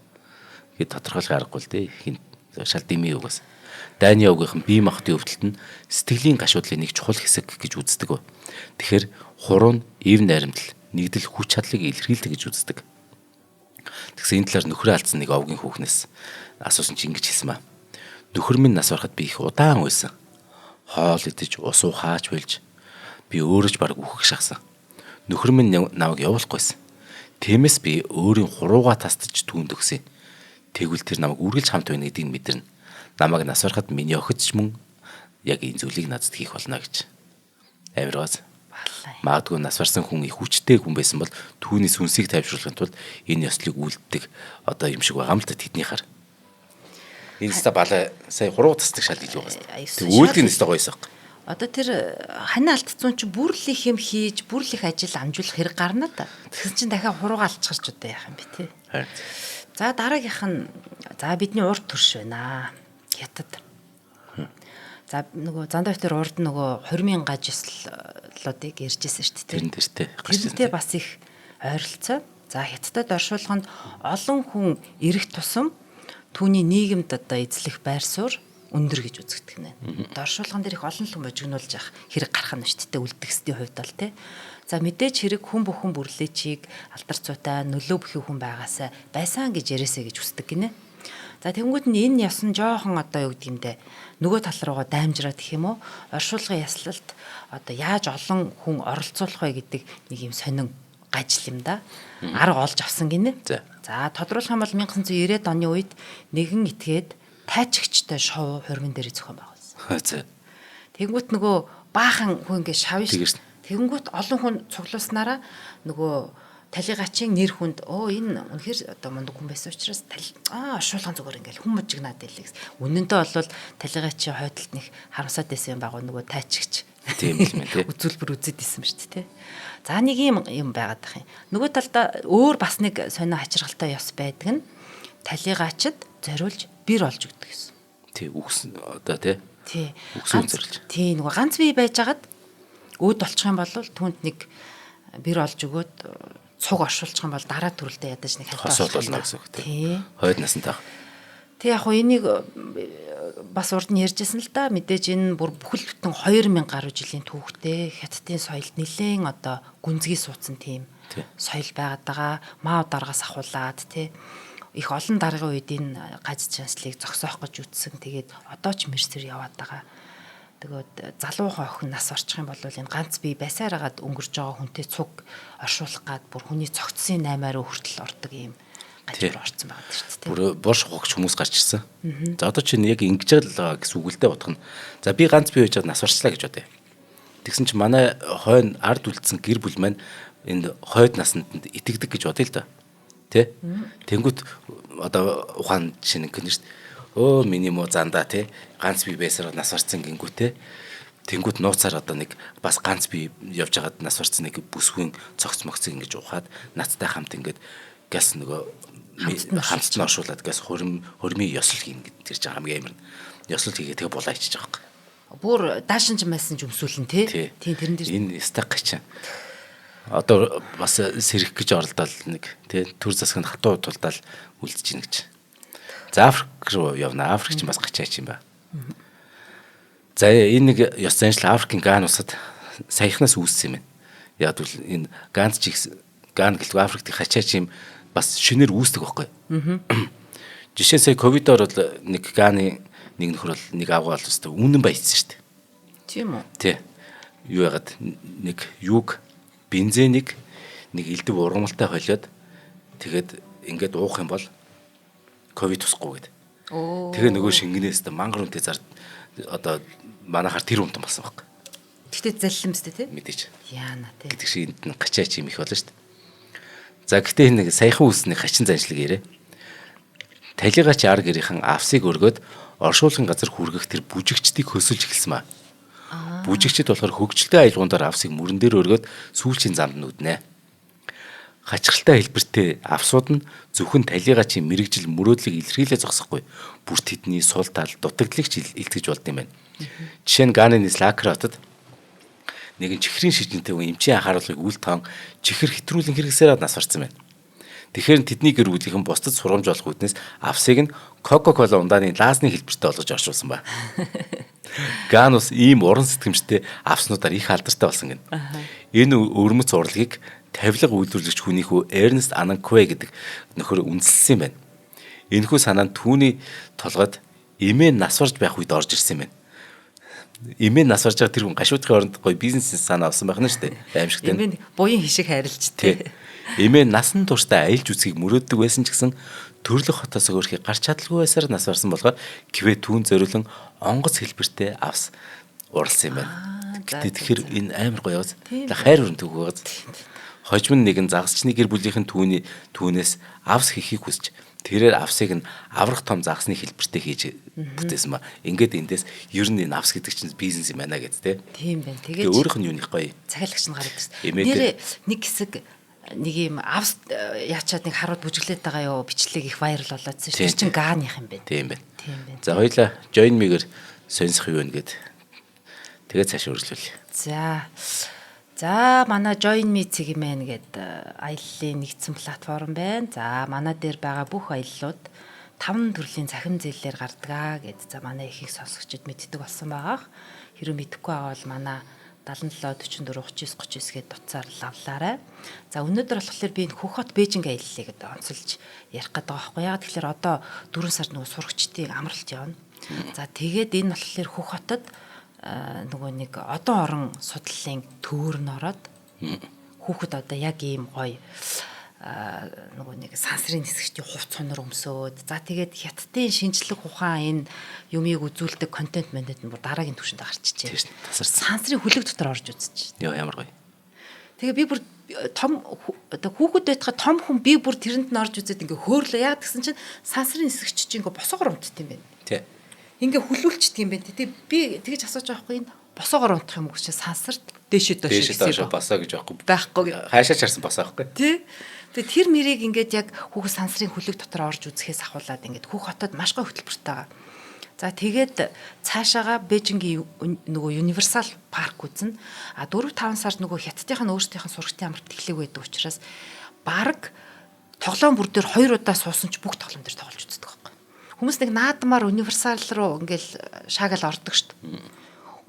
Гээд тодорхойлох аргагүй л дээ. Хин шал дэмий угаас. Дайны овгийнхан бие махбодын өвдөлт нь сэтгэлийн гашуудлын нэг чухал хэсэг гэж үздэг. Тэгэхээр хуруу нь эв найрамдал, нэгдэл хүч чадлыг илэрхийлдэг гэж үздэг. Тэгсэн энэ талаар нөхрөө алдсан нэг овгийн хүүхнээс асуусан чи ингэж хэлсэн ба. Нөхөр минь нас барахад би их удаан уйсан. Хоол идэж, ус уухаач болж би өөрөө ч бараг үхэх шахсан. Нөхөр минь намайг явуулахгүйсэн. Тиймээс би өөрийн хуруугаа тастаж түүнд өгсөн. Тэгвэл тэр намайг үргэлж хамт байна гэдгийг мэдэрнэ. Намайг нас барахад миний охид ч мөн яг энэ зүйлийг надад хийх болно гэж. Амар бааз.
Баллаа.
Магадгүй нас барсан хүн их хүчтэй хүн байсан бол түүний сүнсийг тайвшруулахын тулд энэ ёслолыг үлддэг одоо юм шиг байгаа юм л да тэдний хар. Энэ ста балаа сая хуруу тасдаг шал илүү байгаа.
Аюулсан
Тэг үйлдэл
шал.
нь өстой гоёсоо.
Одоо тэр ханаа алдцсан чинь бүр л их юм хийж, бүр л их ажил амжуулах хэрэг гарна да. Тэгсэн чинь дахиад хурууга алдчихарч одоо яах юм бэ тий.
Харин.
За дараагийнх нь за бидний урд төрш байна. Хятад. За нөгөө зандаа битэр урд нөгөө хормын гаж ёслолуудыг ярьжсэн шүү дээ.
Тэрэн дээр те гарч ирсэн.
Тэрнтэй бас их ойролцоо. За хятадд оршуулганд олон хүн ирэх тусам түүний нийгэмд одоо эзлэх байр суурь өндөр гэж үзэгдэх нэ. Доршуулган дээр их олон л хүн божигнуулж явах хэрэг гарах нь шүү дээ үлдгэсдийн хувьд бол тий. За мэдээж хэрэг хүн бүхэн бүрлээчийг алдар цуутай нөлөө бүхий хүн байгаасаа байсан гэж яриасаа гэж хүсдэг гинэ. За тэгэнгүүт нь энэ яс нь жоохон одоо юу гэдэг юм бэ? Нөгөө тал руугаа даймжраад гэх юм уу? Оршуулгын яслалт одоо яаж олон хүн оролцуулах вэ гэдэг нэг юм сонин гажил юм да. Арга олж авсан гинэ.
За.
За тодруулах юм бол 1990-ад оны үед нэгэн этгээд тайчигчтай шоу хурмын дээр зохион байгуулсан.
За.
Тэгэнгүүт нөгөө баахан хүн ингэ шавна
Тэгэр
шүү. Тэгэнгүүт олон хүн цуглуулснараа нөгөө талигачийн нэр хүнд өө энэ үнэхээр одоо мундаг хүн байсан учраас оршуулгын зүгээр ингээл хүн мужигнаад байлээ гэсэн. Үнэндээ бол талигачийн хойдолд нэг харамсаад байсан юм баг нөгөө тайчигч.
Тийм л мэн тий.
Үзүүлбэр үзээд исэн ба шүү дээ тий. За нэг юм юм байгаад ах юм. Нөгөө талдаа өөр бас нэг сонио хачирхалтай ёс байдаг нь талигачд зориулж бэр олж өгдөг гэсэн.
Тий үгс одоо тий.
Тий.
Үгс үн зориулж.
Тий нөгөө ганц бие байжгаад өөд олчих юм бол түүнд нэг бэр олж өгөөд цуг оршуулчих юм бол дараа төрөлдөө ядаж нэг хальтаа
Хосол
болох юм
болно
да.
гэсэн үг
Тий.
тий. Хойд насантай.
Тэг яг хуу энийг бас урд нь ярьжсэн л да. Мэдээж энэ бүр бүхэл бүтэн 2000 гаруй жилийн түүхтэй хятадын соёлд нэлээд одоо гүнзгий суудсан тийм
Тий.
соёл байгаад байгаа. Мао даргаас ахуулаад тий их олон даргын үед энэ гаж чанслыг зогсоох гэж үтсэн. Тэгээд одоо ч мэрсэр яваад байгаа. Тэгээд залуухан охин нас орчих юм бол энэ ганц бие байсаар хагаад өнгөрж байгаа хүнтэй цуг оршуулах гад бүр хүний цогцсын 8-аар хүртэл ордог юм
Тий.
гажуур орцсон байгаа шүү дээ.
Бүр борш ухагч хүмүүс гарч ирсэн. За одоо чинь яг ингэж л байгаа гэсэн үг л дээ бодох нь. За би ганц бие байж нас барчлаа гэж бодъё. Тэгсэн чинь манай хойно ард үлдсэн гэр бүл маань энэ хойд насанд итгэдэг гэж бодъё л доо. Тэ? Тэнгүүт одоо ухаан жишээ нь гэнэ шүү дээ. Өө миний муу зандаа тэ ганц бие байсаар нас барцсан гингүүтээ. Тэнгүүт нууцаар одоо нэг бас ганц бие явж байгаад нас барцсан нэг бүсгүйн цогц могцыг ингэж ухаад надтай хамт ингээд газ нөгөө хамтд нь оршуулад газ хормын ёслол хийн гэдэг тэр чинь хамгийн амар нь. Ёслол хийгээ тэгээ булаа ичиж байгаа юм.
Бүр даашинж майсан ч өмсүүлэн тий. Тийм тэрэн дээр
энэ стак чинь одоо бас сэрэх гэж оролдоод нэг тий төр засаг нь хатуу тулдаал үлдэж гин гэж. За Африк руу явна. Африк чинь бас гачаач юм ба. За энэ нэг ёс заншил Африкийн Ган улсад саяхнаас үүссэн юм байна. Яг бол энэ Ганц чиг Ган гэлтгүй Африкт хачаач юм бас шинээр үүсдэг байхгүй. Жишээ нь сая ковидоор бол нэг Ганы нэг нөхөр бол нэг авгаа бол өстө үнэн баяжсан шүү дээ.
Тийм үү?
Тий. Юу яагаад нэг юг бензинийг нэг элдв ургамалтай холиод тэгээд ингээд уух юм бол ковид тусахгүй гэдэг. Тэгээ нөгөө шингэнээс тэ мангар үнэтэй зар одоо манайхаар тэр үнтэн болсон байхгүй.
Гэтэ заллим сте тий?
Мэдээж.
Яана тий.
Гэдэг шиг энд нь гачаач юм их болно шүү дээ. За гэтээ энэ нэг саяхан үүсний хачин заншлаг яриа. Талигач ар гэрийнхэн авсыг өргөөд оршуулгын газар хүргэх тэр бүжигчдийг хөсөлж эхэлсэн ба. Бүжигчд болохоор хөгжилтэй аялгуундаар авсыг мөрөн дээр өргөөд сүүлчийн замд нүднэ. Хачирхалтай хэлбэртэй авсууд нь зөвхөн талигачийн мэрэгжил мөрөөдлийг илэрхийлээ зогсохгүй. Бүр тэдний сул тал дутагдлыг ч илтгэж болд юм байна. Жишээ нь Ганы нийслэл Акра хотод нэгэн чихрийн шижинтэй хүн эмчийн анхааруулгыг үл тоон чихэр хэтрүүлэн хэрэгсээрээ нас барсан байна. Тэгэхээр тэдний гэр бүлийнхэн бусдад сургамж болох үүднээс авсыг нь Coca-Cola ундааны лаазны хэлбэртэй олгож орчуулсан ба. Ган ус ийм уран сэтгэмжтэй авснуудаар их алдартай болсон гэнэ. Энэ өвөрмөц урлагийг тавилга үйлдвэрлэгч хүнийхүү Эрнест Ананкве гэдэг нөхөр үндэслэсэн юм байна. Энэхүү санаа нь түүний толгойд эмээ нас барж байх үед орж ирсэн юм байна. Эмээ нас барж байгаа тэр хүн гашуудахын оронд гоё бизнес санаа авсан байх нь шүү дээ. Аимшигтай.
Эмээ буян хишиг хайрлж тий.
Эмээ насан туршдаа аялж үзхийг мөрөөддөг байсан ч гэсэн төрлөх хотоос өөрхий гарч чадалгүй байсаар нас барсан болохоор квэ түүн зориулан онгоц хэлбэртэй авс уралсан юм байна. Гэтэ тэгэхээр энэ амар гоё яваз. Хайр өрн түүх байгааз. Хожим нь нэгэн загасчны гэр бүлийнхэн түүний түүнээс авс хийхийг хүсч тэрээр авсыг нь аврах том загасны хэлбэртэй хийж бүтээсэн ба. Ингээд эндээс ер нь энэ авс гэдэг чинь бизнес юм байна гэд тэ.
Тийм байна. Тэгээд
өөрийнх нь юуных гоё.
Захиалагч нь гараад ирсэн. Нэрээ нэг хэсэг нэг юм авс яачаад нэг харууд бүжиглээд байгаа юу бичлэг их вайрал болоодсэн шүү. Тэр чинь Ганых юм байна.
Тийм байна.
Тийм байна.
За хоёлаа join me-гэр сонсох юу вэ гэд. Тэгээд цааш үргэлжлүүлье.
За. За манай Join Me цэг юм байна гэд аяллаа нэгдсэн платформ байна. За манай дээр байгаа бүх аяллууд 5 төрлийн цахим зээлээр гардгаа гэд. За манай их их сонсогчид мэддэг болсон байгаах. Хэрэв мэдэхгүй байгаа бол манай 77 44 39 39 гээд утсаар лавлаарай. За өнөөдөр болохоор би энэ Хөх хот Бээжинг аяллаа гэдэг онцолж ярих гэдэг байгаа байхгүй яа. Тэгэхээр одоо 4 сар нөгөө сурагчдын амралт явна. За тэгээд энэ болохоор Хөх хотод нөгөө нэг одон орон судлалын төвөр нь ороод хүүхэд одоо яг ийм гоё нөгөө нэг сансрын нисгчдийн хувц сунар өмсөөд за тэгээд хятадын шинжлэх ухаан энэ юмыг үзүүлдэг контент мэндэд нь бүр дараагийн түвшинд гарчижээ. Сансрын хүлэг дотор орж үзчих.
Йоо ямар гоё.
Тэгээ би бүр том одоо хүүхэд байтгаа том хүн би бүр тэрэнд нь орж үзээд ингээ хөөхлөө. Яг тэгсэн чинь сансрын нисгч чинь ингээ босоогоор унтд юм байна.
Тий.
Ингээ хүлүүлчдэг юм байна. Тэгээ би тэгэж асууж байгаа хгүй энэ босоогоор унтах юм уу гэж сансарт дээшээ доош
гэсэн босоо гэж байхгүй.
Байхгүй.
Хаашаа чарсан босоо байхгүй.
Тий. Тэгээ тэр мэрийг ингээд яг хүүхэд сансрын хүлэг дотор орж үзэхээс ахуулаад ингээд Хөх хотод маш гоё хөтөлбөртэй байгаа. За тэгээд цаашаага Бээжингийн нөгөө Universal парк үзнэ. А 4 5 сард нөгөө хятадынх нь өөрсдийнх нь сургалтын амралт эхлэх байдаг учраас бараг тоглоом бүр дээр 2 удаа суусан ч бүх тоглоом дээр тоглож үздэг байхгүй. Хүмүүс нэг наадмаар Universal руу ингээл шаагаал ордог шүү дээ.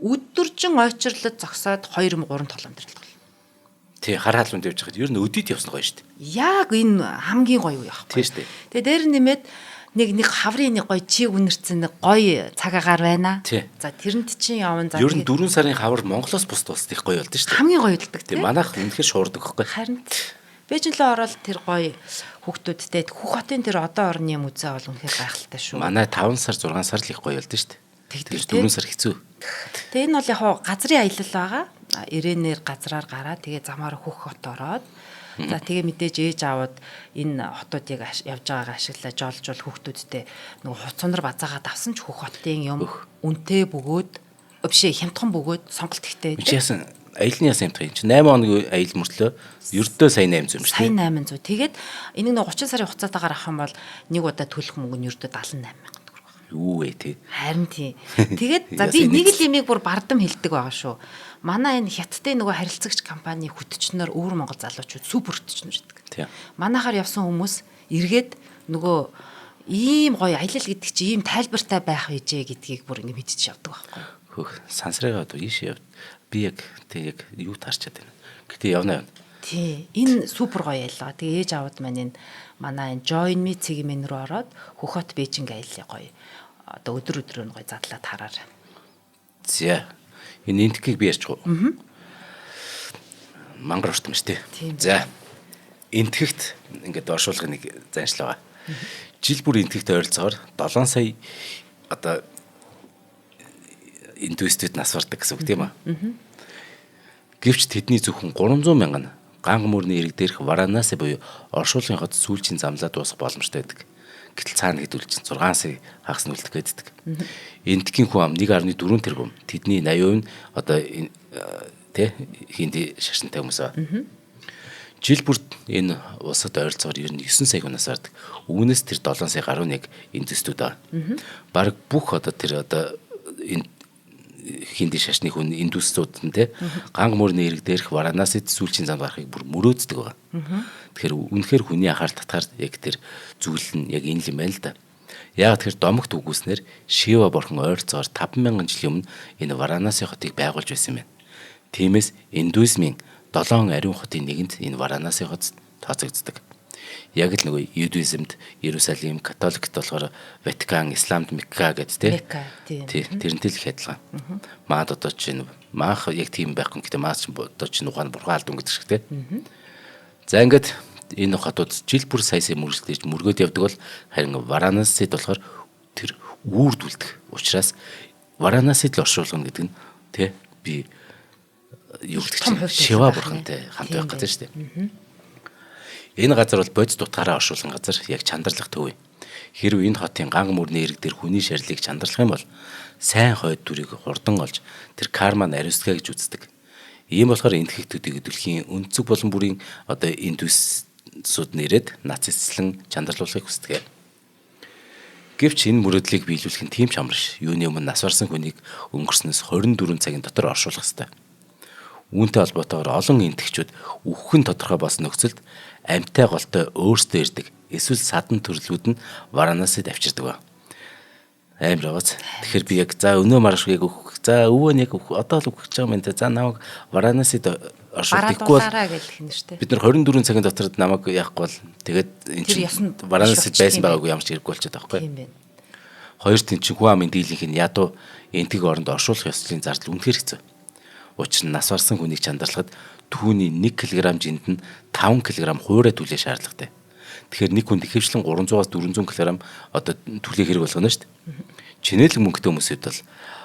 Өдөржин ойчрлол зогсоод 2 3 тоглоом дээр тоглоно.
Тий, хар халуун явж байхад ер нь өдөрт явсан гоё шүү дээ.
Яг энэ хамгийн гоё үе байхгүй.
Тий шүү дээ.
Тэгээ дээр нэмээд нэг хаврын нэг гоё чиг үнэрсэн нэг гоё цаг агаар байна. За тэрэнд чинь явна.
За ер нь 4 сарын хавар Монголоос бусд улсад их гоё болд нь шүү дээ.
Хамгийн гоё болдог
тий. Манайх үнэхээр шуурдаг байхгүй.
Харин Бээжин лөө ороод тэр гоё хүүхдүүдтэй Хөх хотын тэр одоо орны юм үзээ бол үнэхээр гайхалтай шүү.
Манай 5 сар 6 сар л их гоё болд нь шүү дээ. Тэр 4 сар хэцүү.
Тэгээ энэ бол яг хуу газрын аялал байгаа. Ирээнээр газраар гараа тэгээ замаар Хөх хот ороод за тэгээ мэдээж ээж аавууд энэ хотуудыг явж байгаагаа ашиглаа жоолжуул хүүхдүүдтэй нөгөө хувц сунар базаагаад авсан ч Хөх хотын юм үнэтэй бөгөөд бишээ хямдхан бөгөөд сонголт ихтэй.
Чи яасан аялны яасан хямдхан юм чи 8 хоногийн аялал мөртлөө ердөө сая 800 юм шүү
дээ. Сая 800. Тэгээд энийг нөгөө 30 сарын хугацаатаагаар авах юм бол нэг удаа төлөх мөнгө нь ердөө 78 мянган төгрөг байна.
Юу вэ тий?
Харин тий. Тэгээд за би нэг л имийг бүр бардам хэлдэг байгаа шүү. Манай энэ хятадын нөгөө харилцагч компани хөтчнөр өвөр Монгол залуучууд супер хөтчнөр гэдэг. Манайхаар явсан хүмүүс эргээд нөгөө Ийм гоё аялал гэдэг чи ийм тайлбартай байх байжээ гэдгийг бүр ингэ мэдчих явдаг байхгүй.
Хөөх сансрыгаа одоо ийш яв. Би яг тэг яг юу таарчаад байна. Гэтэ явна явна.
Тий. Энэ супер гоё аялал. Тэгээ ээж аваад маань энэ манай энэ Join Me цэгийн рүү ороод Хөхөт Бээжинг аяллаа гоё. Одоо өдөр өдрөө нь гоё задлаад хараарай.
За. Энэ энтхийг би ярьчих уу? Аа. Мангар урт юм шүү дээ. За. Энтгэгт ингээд оршуулгын нэг заншил байгаа. Жил бүр энтгэгт ойролцоогоор 7 сая одоо индустрид нас бардаг гэсэн үг тийм үү? Гэвч тэдний зөвхөн 300 мянган нь ганг мөрний ирэг дээрх Варанаси буюу оршуулгын хот сүүлчийн замлаа дуусгах боломжтой байдаг. Гэтэл цаана хэдүүл чинь 6 сая хагас нь үлдэх гэдэг. Энтхийн хүн ам 1.4 тэрбум. Тэдний 80% нь одоо тэ хинди шашинтай хүмүүс ба. Жил бүрт энэ улсад ойролцоогоор ер нь 9 сая хүн нас бардаг. Үүнээс тэр 7 сая гаруй нэг индустүүд байгаа. Бараг бүх одоо тэр одоо энэ хинди шашны хүн индустүүд нь те ганг мөрний ирэг дээрх Варанасид сүүлчийн замд гарахыг бүр мөрөөддөг байгаа. Тэгэхээр үнэхээр хүний анхаарал татгаар яг тэр зүйл нь яг энэ л юм байна л да. Яг тэр домогт үгүйснээр Шива бурхан ойролцоогоор 5000 жилийн өмнө энэ Варанаси хотыг байгуулж байсан юм байна. Тиймээс индуизмын 7 ариун хотын нэгэнд энэ Варанаси хот тооцогддог. Яг л нөгөө иудизмд Иерусалим, католикт болохоор Ватикан, исламд Мекка гэдэг
тийм.
Тий, тэрнтэй л их адилхан. Маад одоо чинь маах яг тийм байхгүй гэдэг маас чинь одоо чинь ухаан бурхан алдсан гэдэг шиг тий. За ингээд энэ хотууд жил бүр сая сая мөрөглөж мөргөөд явдаг бол харин Варанасид болохоор тэр үүрдүүлдэг. Учраас Варанасид л оршуулгана гэдэг нь тий би юу гэдэг чинь Шива бурхантай хамт байх гэдэг шүү дээ. Энэ газар бол бодит утгаараа оршуулган газар, яг чандарлах төв юм. Хэрвээ энэ хотын ганг мөрний ирэг дээр хүний шарилыг чандарлах юм бол сайн хойд дүрийг хурдан олж тэр карма нь ариусгая гэж үздэг. Ийм болохоор энтгэгтүүдийг дэлхийн өнцөг болон бүрийн одоо индусууд нэрээд нацистлан чандарлуулахыг хүсдэг. Гэвч энэ мөрөөдлийг биелүүлэх нь тийм ч амар биш. Юуны өмнө нас барсан хүнийг өнгөрснөөс 24 цагийн дотор оршуулах ёстой. Үүнтэй холбоотойгоор олон энтгчүүд үхэх нь тодорхой болсон нөхцөлд амьтай голтой өөрсдөө ирдэг. Эсвэл садан төрлүүд нь Варанасид авчирдаг ба. Амар байгааз. Тэгэхээр би яг за өнөө маргааш яг өөх. За өвөө нь яг өөх. Одоо л өөх гэж байгаа юм байна. За намайг Варанасид оршуулдаггүй
бол бид
нар 24 цагийн дотор намайг яахгүй бол тэгээд энэ чинь Варанасид байсан байгаагүй ямар ч хэрэггүй болчиход байгаа байхгүй.
Тийм байна.
Хоёр тийм чинь хүн амын дийлэнх нь ядуу энтэг оронд оршуулах ёслолын зардал үнэхээр хэцүү. Учир нь нас барсан хүнийг чандарлахад түүний 1 кг жинд нь 5 кг хуурай түлээ шаардлагатай. Тэгэхээр нэг хүнд ихэвчлэн 300-аас 400 кг одоо түлээ хэрэг болгоно шүү дээ. Чинэлэг мөнгөтэй хүмүүсүүд бол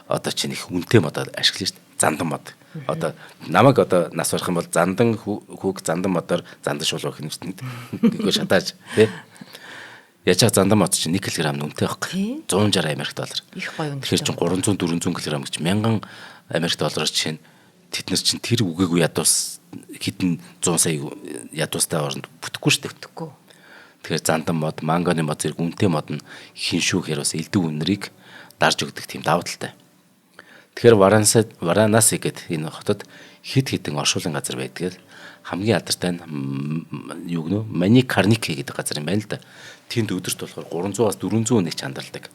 одоо чинь их үнэтэй мод ашиглана шүү дээ. Зандан мод. Одоо намайг одоо нас барах юм бол зандан хүүг зандан модоор зандан шуулгах юм шүү дээ. Тэгэхгүй шатааж тий. Яаж чаа зандан мод чинь 1 кг нь үнэтэй байхгүй. 160 Америк доллар.
Их гоё үнэтэй.
Тэгэхээр чинь 300 400 кг гэж 1000 Америк доллараар чинь тэд нар чинь тэр үгээгүй ядуус хэдэн 100 сая ядуустай оронд бүтэхгүй шүү дээ.
Бүтэхгүй.
Тэгэхээр зандан мод, манганы мод зэрэг үнэтэй мод нь хиншүүхээр бас элдв үнэрийг дарж өгдөг тийм давуу талтай. Тэгэхээр Варанаси гэдэг энэ хотод хэд хэдэн оршуулгын газар байдаг. Хамгийн алдартай нь юу гэнэ Маникарники гэдэг газар юм байна л да. Тэнд өдөрт болохоор 300-аас 400 хүнийг чандарладаг.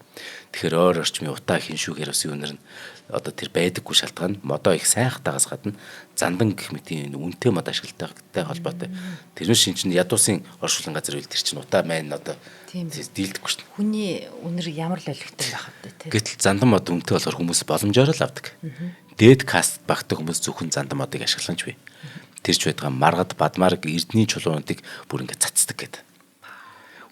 Тэгэхээр ойр орчмын утаа хиншүүгээр бас юунэр нь одоо тэр байдаггүй шалтгаан модоо их сайн хатаагаас гадна зандан гэх мэтийн үнэтэй мод ашигладагтай холбоотой. Тэрнээс шин чинь ядуусын оршуулгын газар үйл тэр чинь утаа маань одоо дийлдэхгүй шин.
Хүний үнэр ямар л олигтой байх вэ те.
Гэтэл зандан мод үнэтэй болохоор хүмүүс боломжоор л авдаг. Дээд каст багтдаг хүмүүс зөвхөн зандан модыг ашиглах нь ч бий. Тэр ч байдгаа маргад, бадмарг, эрдний чулуунуудыг бүр ингэ цацдаг гэдэг.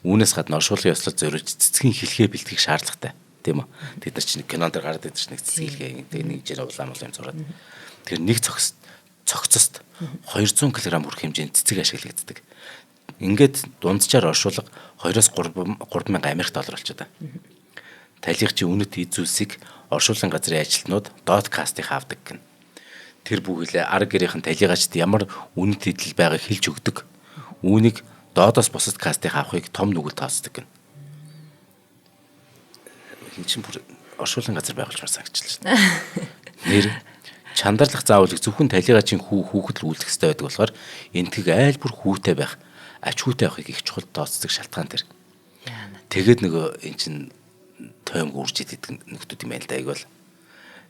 Үүнээс гадна оршуулгын ёслол зориулж цэцгийн хэлхээ бэлтгэх шаардлагатай. Тийм үү? Тэд нар чинь кинон дээр гараад идэв чинь нэг цэцэг хэлхээ тэг нэг жирэ улаан улаан зураад. Тэр нэг цогцост 200 кг хүрэх хэмжээний цэцэг ашиглагддаг. Ингээд дунджаар оршуулга 2-оос 3000 Америк доллар болчиход байна. Талих чи үнэт эд зүйлсийг оршуулгын газрын ажилтнууд доод кастыг авдаг гэнэ. Тэр бүхэл ар гэрийнхэн талигачд ямар үнэт эдэл байгааг хэлж өгдөг. Үүнийг доодоос бусад кастыг авахыг том нүгэл тооцдог гэнэ. Хин чинь бүр оршуулгын газар байгуулж санагчлаа шүү дээ. Нэр чандарлах заавлыг зөвхөн талигачийн хүү хүүхэд л үйлдэх ёстой байдаг болохоор энтгэг айл бүр хүүтэй байх, ач хүүтэй байхыг их чухал тооцдог шалтгаан тэр.
Яана.
Тэгээд нөгөө эн чин тоймг үрж идэдэг нөхдүүд юм байна л да айг бол.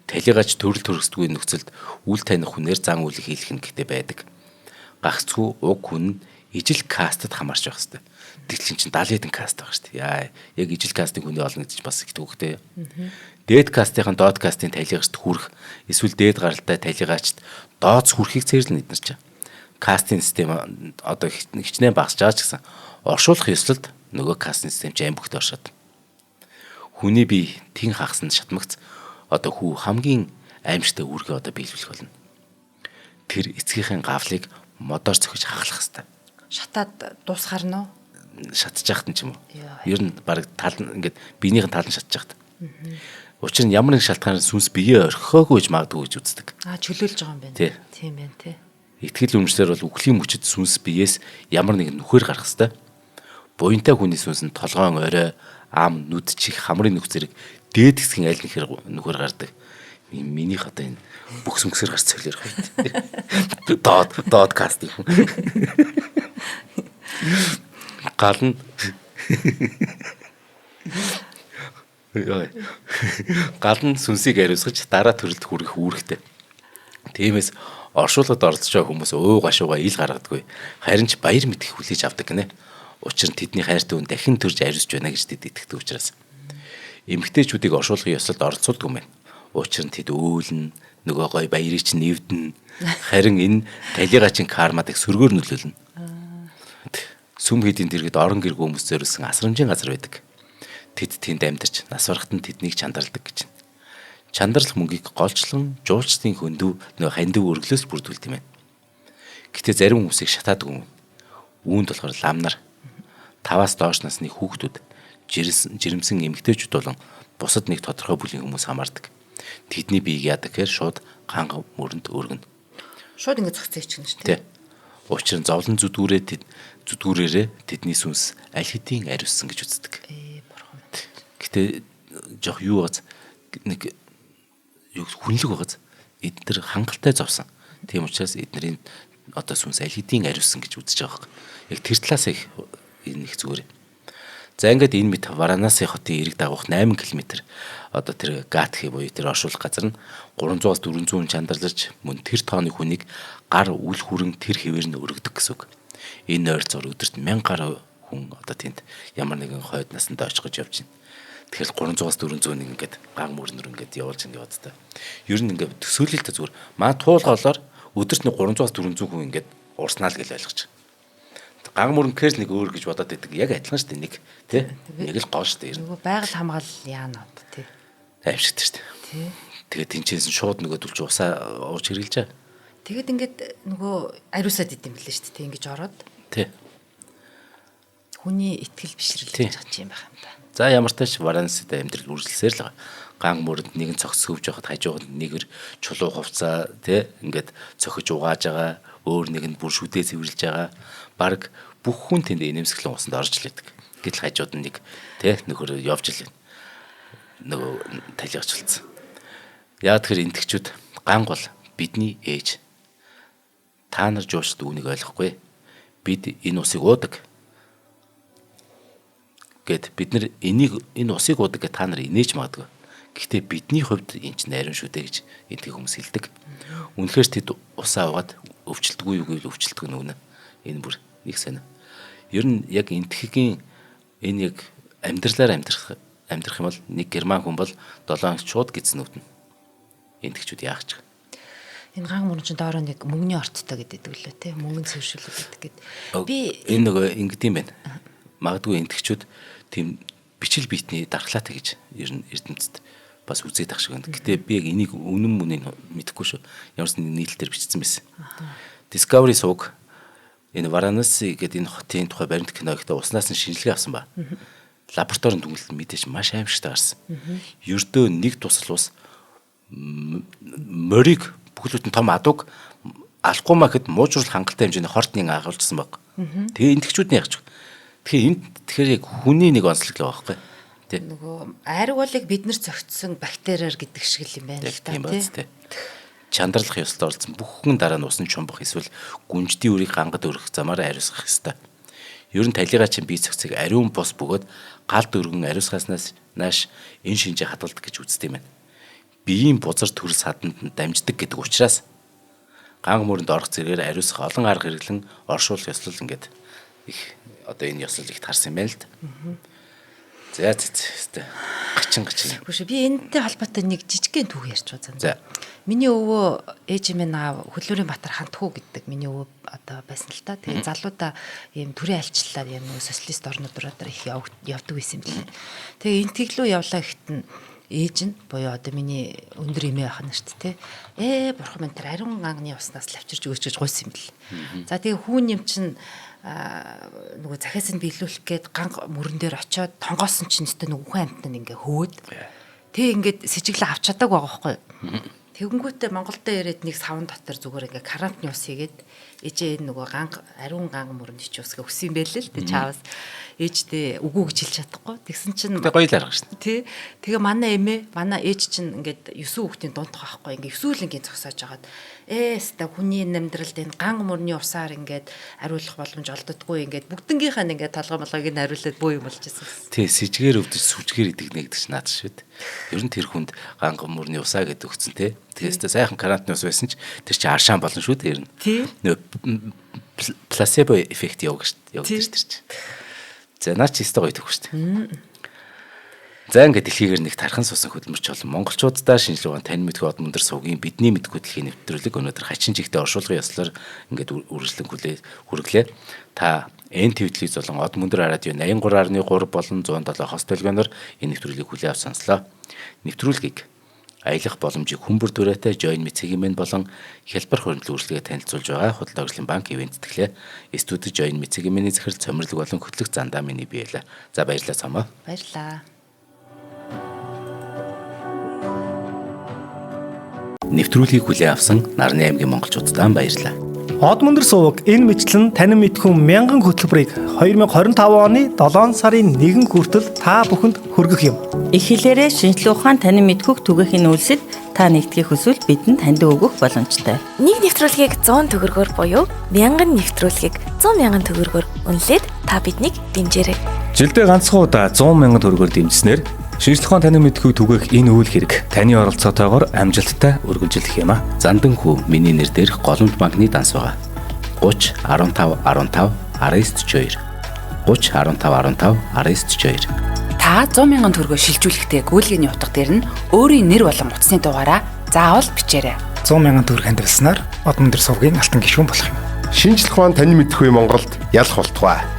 Талигаач төрөл төрөсдгүй нөхцөлд үл таних хүнээр зан үйлийг хийх нь гэхдээ байдаг. Гагцхүү уг хүн ижил кастад хамаарч байх хэвээр. Тэгтэл чин 70 хэдэн каст байгаа шүү дээ. Яа, яг ижил кастын хүний олно гэж бас их төвхтэй. Дээд кастынхан доод кастын талигачд хүрэх эсвэл дээд гаралтай талигачд дооц хүрэхийг цээрлэн эднэр чинь. Кастын систем одоо хичнээн багасч байгаа ч гэсэн оршуулах ёслолд нөгөө кастын систем ч аим бүхт оршоод. Хүний бие тэн хагасанд шатмагц одоо хүү хамгийн аимшигтай үүргээ одоо биелүүлэх болно. Тэр эцгийнхээ гавлыг модоор цохиж хаглах хэвээр.
Шатаад дуусгаар нь уу?
Шатж яхад нь ч юм уу. Ер нь баг тал нь ингээд биенийхэн тал нь шатж яхад. Учир нь ямар нэг шалтгаанаар сүнс биеэ орхиогүй гэж магадгүй гэж үздэг.
Аа, чөлөөлж байгаа юм байна. Тийм байна тий.
Итгэл үнэмшлэр бол үхлийн мөчөд сүнс биеэс ямар нэгэн нүхээр гарах хэвээр. Буянтай хүний сүнс нь толгоон орой, ам, нүд, чих, хамрын нүх зэрэг дээд хэсгийн аль нэхэр нүхээр гардаг. Минийх одоо энэ бүх сүнсээр гарч цолиор байна. Доод каст юм. Гал нь гал нь сүнсийг ариусгаж дараа төрөлд хүргэх үүрэгтэй. Тиймээс оршуулгад оролцож байгаа хүмүүс өө гашууга ил гаргадаггүй. Харин ч баяр мэдэх хүлээж авдаг гинэ. Учир нь тэдний хайртай хүн дахин төрж ариусж байна гэж тэд итгэдэг учраас. Эмэгтэйчүүдийг оршуулгын ёслолд оролцуулдаг юм байна. Учир нь тэд өөлнө, нөгөө гой баярыг чинь нэвдэнэ. Харин энэ талигаачин кармадыг сөргөөр нөлөөлнө. Сүм хийдийн дэргэд орон гэргүй хүмүүс зориулсан асрамжийн газар байдаг. Тэд тэнд амьдарч нас барахад нь тэднийг чандарладаг гэж. Чандарлах мөнгийг голчлон жуулчдын хөндөв нөгөө хандив өргөлөөс бүрдүүлдэг юм байна. Гэтэ зарим хүмүүсийг шатаадаг юм. Үүнд болохоор лам нар, 5-аас доош насны хүүхдүүд, жирэмсэн эмэгтэйчүүд болон бусад нэг тодорхой бүлгийн хүмүүс хамаардаг. Тэдний биеийг яадаг гэхээр шууд ганга мөрөнд өргөнө.
Шууд ингэ зохицоо хийчихнэ шүү дээ.
Учир нь зовлон зүдгүүрээрээ тэдний сүнс аль хэдийн ариуссан гэж үздэг.
Бурхан.
Гэтэ жоох юу байгааз нэг юу хүнлэг байгааз эднэр хангалттай зовсон. Тийм учраас эднэрийн одоо сүнс аль хэдийн ариуссан гэж үзэж байгаа хэрэг. Яг тэр талаас их энэ их зүгээр. За ингээд энэ мэт Варанаси хотын эрэг дагуух 8 км одоо тэр Гатхи буюу тэр оршуулах газар нь 300-аас 400 чандарлаж мөн тэр тооны хүнийг гар үл хүрэн тэр хэвээр нь өргөдөг гэсэн үг. Энэ ойролцоогоор өдөрт 1000 гаруй хүн одоо тэнд ямар нэгэн хойд насанд очих гэж явж байна. Тэгэхээр 300-аас 400 нэг ингээд ган мөрнөр ингээд явуулж ингээд бодтой. Ер нь ингээд төсөөлөл та зүгээр маа туулгаалаар өдөрт нэг 300-аас 400 хүн ингээд урснаа л гэж ойлгож. Ган мөрөнкээр л нэг өөр гэж бодоод байдаг. Яг адилхан шүү дээ нэг тий. Нэг л гол шүү дээ.
Нөгөө байгаль хамгаал яана одоо тий.
Аимшигт шүү дээ.
Тий.
Тэгээд тэнцээс нь шууд нөгөө түлж усаа ууж хэрглэж байгаа.
Тэгээд ингээд нөгөө ариусаад идэм билээ шүү дээ. Тий ингэж ороод.
Тий.
Хүний итгэл бишрэл гэж байгаа юм байх юм да.
За ямар ч тач Варанасид амьдрал үргэлжлсээр л байгаа. Ган мөрөнд нэгэн цогц хөвж байхад хажууганд нэгэр чулуу хувцаа тий ингээд цохиж угааж байгаа, өөр нэг нь бүр шүдээ цэвэрлж байгаа. Бараг бүх хүн тэнд инээмсэглэн усанд орж л идэг. Гэтэл хажууд нь нэг тий нөхөр явж л байна. Нөгөө талигч болсон. Яг тэр энтгчүүд ган гол бидний ээж. Та нар жуушд үүнийг ойлгохгүй. Бид энэ усыг уудаг. Гэт бид нар энийг энэ усыг уудаг гэж та нар инээж магадгүй. Гэхдээ бидний хувьд энэ чинь ариун шүү дээ гэж энтхий хүмүүс хэлдэг. Үнэхээр тэд усаа уугаад өвчлөлтгүй юу гэвэл өвчлөлтгүй нүгнэ. Энэ бүр нэг сонь. Ер нь яг энтхэгийн энэ яг амьдралаар амьдрах юм бол нэг герман хүн бол 7 хоног шууд гидсэн нүднэ. Энтхчүүд яах ч.
Энэ ган мөрөн чинь доороо нэг мөнгөний орттой гэдэг лөө те мөнгөн цэвэршүүлэг гэдэг.
Би энэ нөгөө ингэдэм байх. Магадгүй энтхчүүд тийм бичил биетний дархлаатай гэж ер нь эрдэмтэд бас үзээд ах шиг байна. Гэтэ би яг энийг үнэн мөнийг мэдэхгүй шүү. Ямар ч нэг нийтлэл дээр бичсэн байсан. Discovery сувг энэ Варанаси гэдэг энэ хотын тухай баримт кино ихтэй уснаас нь шинжилгээ авсан ба. Лабораторийн дүгнэлт мэдээж маш аимшигтай гарсан. Ердөө нэг тусал ус морийг бүхэл бүтэн том адууг алахгүй маа гэхэд муужрал хангалттай хэмжээний хортныг агуулжсан баг. Тэгээ энтгчүүд нь яах ч. Тэгэхээр энд тэгэхээр яг хүний нэг онцлог л байгаа байхгүй.
Тэ. Нөгөө айраг болыг бид нар зөгцсөн бактериар гэдэг шиг л юм байна л
та тий. Чандралах ёслолд оролцсон бүх хүн дараа нь усан чумбах эсвэл гүнждийн үрийг гангад өргөх замаар ариусгах ёстой. Ер нь талигаа чинь бие цогцыг ариун бус бөгөөд галд өргөн ариусгааснаас нааш энэ шинжээ хадгалдаг гэж үздэг юм байна. Биеийн бузар төрөл саданд нь дамждаг гэдэг учраас ганг мөрөнд орох зэрэгээр ариусгах олон арга хэрэглэн оршуулах ёслол ингээд их одоо энэ ёслол их тарсан юм байна л да. За зэ гачин гачин.
Үгүй шүү. Би энэтэй холбоотой нэг жижигхэн түүх ярьж байгаа зан. Миний өвөө ээж минь аав Хөлөөрийн Баатар хандхүү гэдэг миний өвөө одоо байсан л та. Тэгээ залуудаа ийм төрийн альчлалаар юм нөгөө социалист орнууд руу их явдаг байсан юм билээ. Тэгээ энтгэлүү явлаа гэхэд нь ээж нь буюу одоо миний өндөр эмээ байх нь шүү дээ. Ээ бурхан минь тэр ариун ганганы уснаас л авчирч өгөөч гэж гуйсан юм бэл. За тэгээ хүүн юм чинь нөгөө захиас нь биелүүлэх гээд ганг мөрөн дээр очиод тонгоосон чинь өстө нөгөө хүн амьтан ингээ хөөд. Тэг ингээд сэжиглээ авч чадаагүй байгаа байхгүй юу. Тэгэнгүүтээ Монголд ирээд нэг савн дотор зүгээр ингээ карантны ус хийгээд ээжээ энэ нөгөө ганг ариун ганг мөрөнд чи ус өгсөн юм байл л. Тэг чаавас ээждээ үгүй гэж хэлж чадахгүй. Тэгсэн чинь
тэг гоё л арга шин.
Тий. Тэгээ манай эмээ, манай ээж чинь ингээд 9 хүүхдийн дундх байхгүй. Ингээ 9 үл ингээ зогсоож агаад ста хүний амьдралд энэ ганг мөрний усаар ингээд ариулах боломж олддоггүй ингээд бүгднгийнхаа ингээд толгой молгойг нь ариулаад бөө юм болж байсан.
Тий, сэжгээр өвдөж сүжгээр идэг нэ гэдэг чинь наад шүү дээ. Ер нь тэр хүнд ганг мөрний усаа гэдэг өгсөн тий. Тэгээс тэ сайхан карантины ус байсан ч тэр чинь аршаан болно шүү дээ ер нь.
Тий.
Пласебо эффект явдаг шүү дээ тэр чинь. За наа чи өстой гоё төгс шүү дээ. За ингээд дэлхийгээр нэг тархан сусан хөдөлмөрч болон монголчууддаа шинжлэх ухаан тань мэдгүй од мөндөр сувгийн бидний мэдгүй дэлхийн нэвтрүүлэг өнөөдөр хачин жигтэй оршуулгын ёслолоор ингээд үргэлжлэн хүлээ хүргэлээ. Та НТВ телевиз болон од мөндөр радио 83.3 болон 107 хос долгионоор энэ нэвтрүүлгийг хүлээн авч сонслоо. Нэвтрүүлгийг аялах боломжийг хүмүүр дүрээтэй Join Me цэгийн мэн болон хялбар хуримтлал үйлчлэгээ танилцуулж байгаа Худалдаа хөгжлийн банк ивент тэтгэлээ. Студид Join Me цэгийн мэний захирал цомирлог болон хөтлөх зандаа миний биелээ. За баярлалаа цомоо.
Баярлалаа.
Нэвтрүүлгийг хүлээн авсан Нарны аймгийн монголчуудад баярлалаа.
Од мөндөр суваг энэ мэтлэн танин мэдхүн мянган хөтөлбөрийг 2025 оны 7 сарын 1 хүртэл та бүхэнд хүргэх юм.
Их хэлээрээ шинжлэх ухаан танин мэдхүйг түгээхийн үйлсэд та нэгдэхийг хүсвэл бидэнд таньд өгөх боломжтой.
Нэг нэвтрүүлгийг 100 төгрөгөөр буюу 1000 нэвтрүүлгийг 100 мянган төгрөгөөр үнэлээд та биднийг дэмжээрэй.
Жилдээ ганцхан удаа 100 мянган төгрөгөөр дэмжсэнээр шинжлэх ухаан танин мэдхүйг түгээх энэ үйл хэрэг таны оролцоотойгоор амжилттай үргэлжлэх юм а.
Зандан хүү миний нэр дээрх Голомт банкны данс байгаа. 30 15 15 19 42 30 15 15 19 42.
Та 100 мянган төгрөгөөр шилжүүлэхдээ гүйлгээний утга дээр нь өөрийн нэр болон утасны дугаараа заавал бичээрэй.
100 мянган төгрөг хандивалснаар од мөндөр сувгийн алтан гишүүн болох юм.
Шинжлэх ухаан танин мэдхүй Монголд ялах болтугай.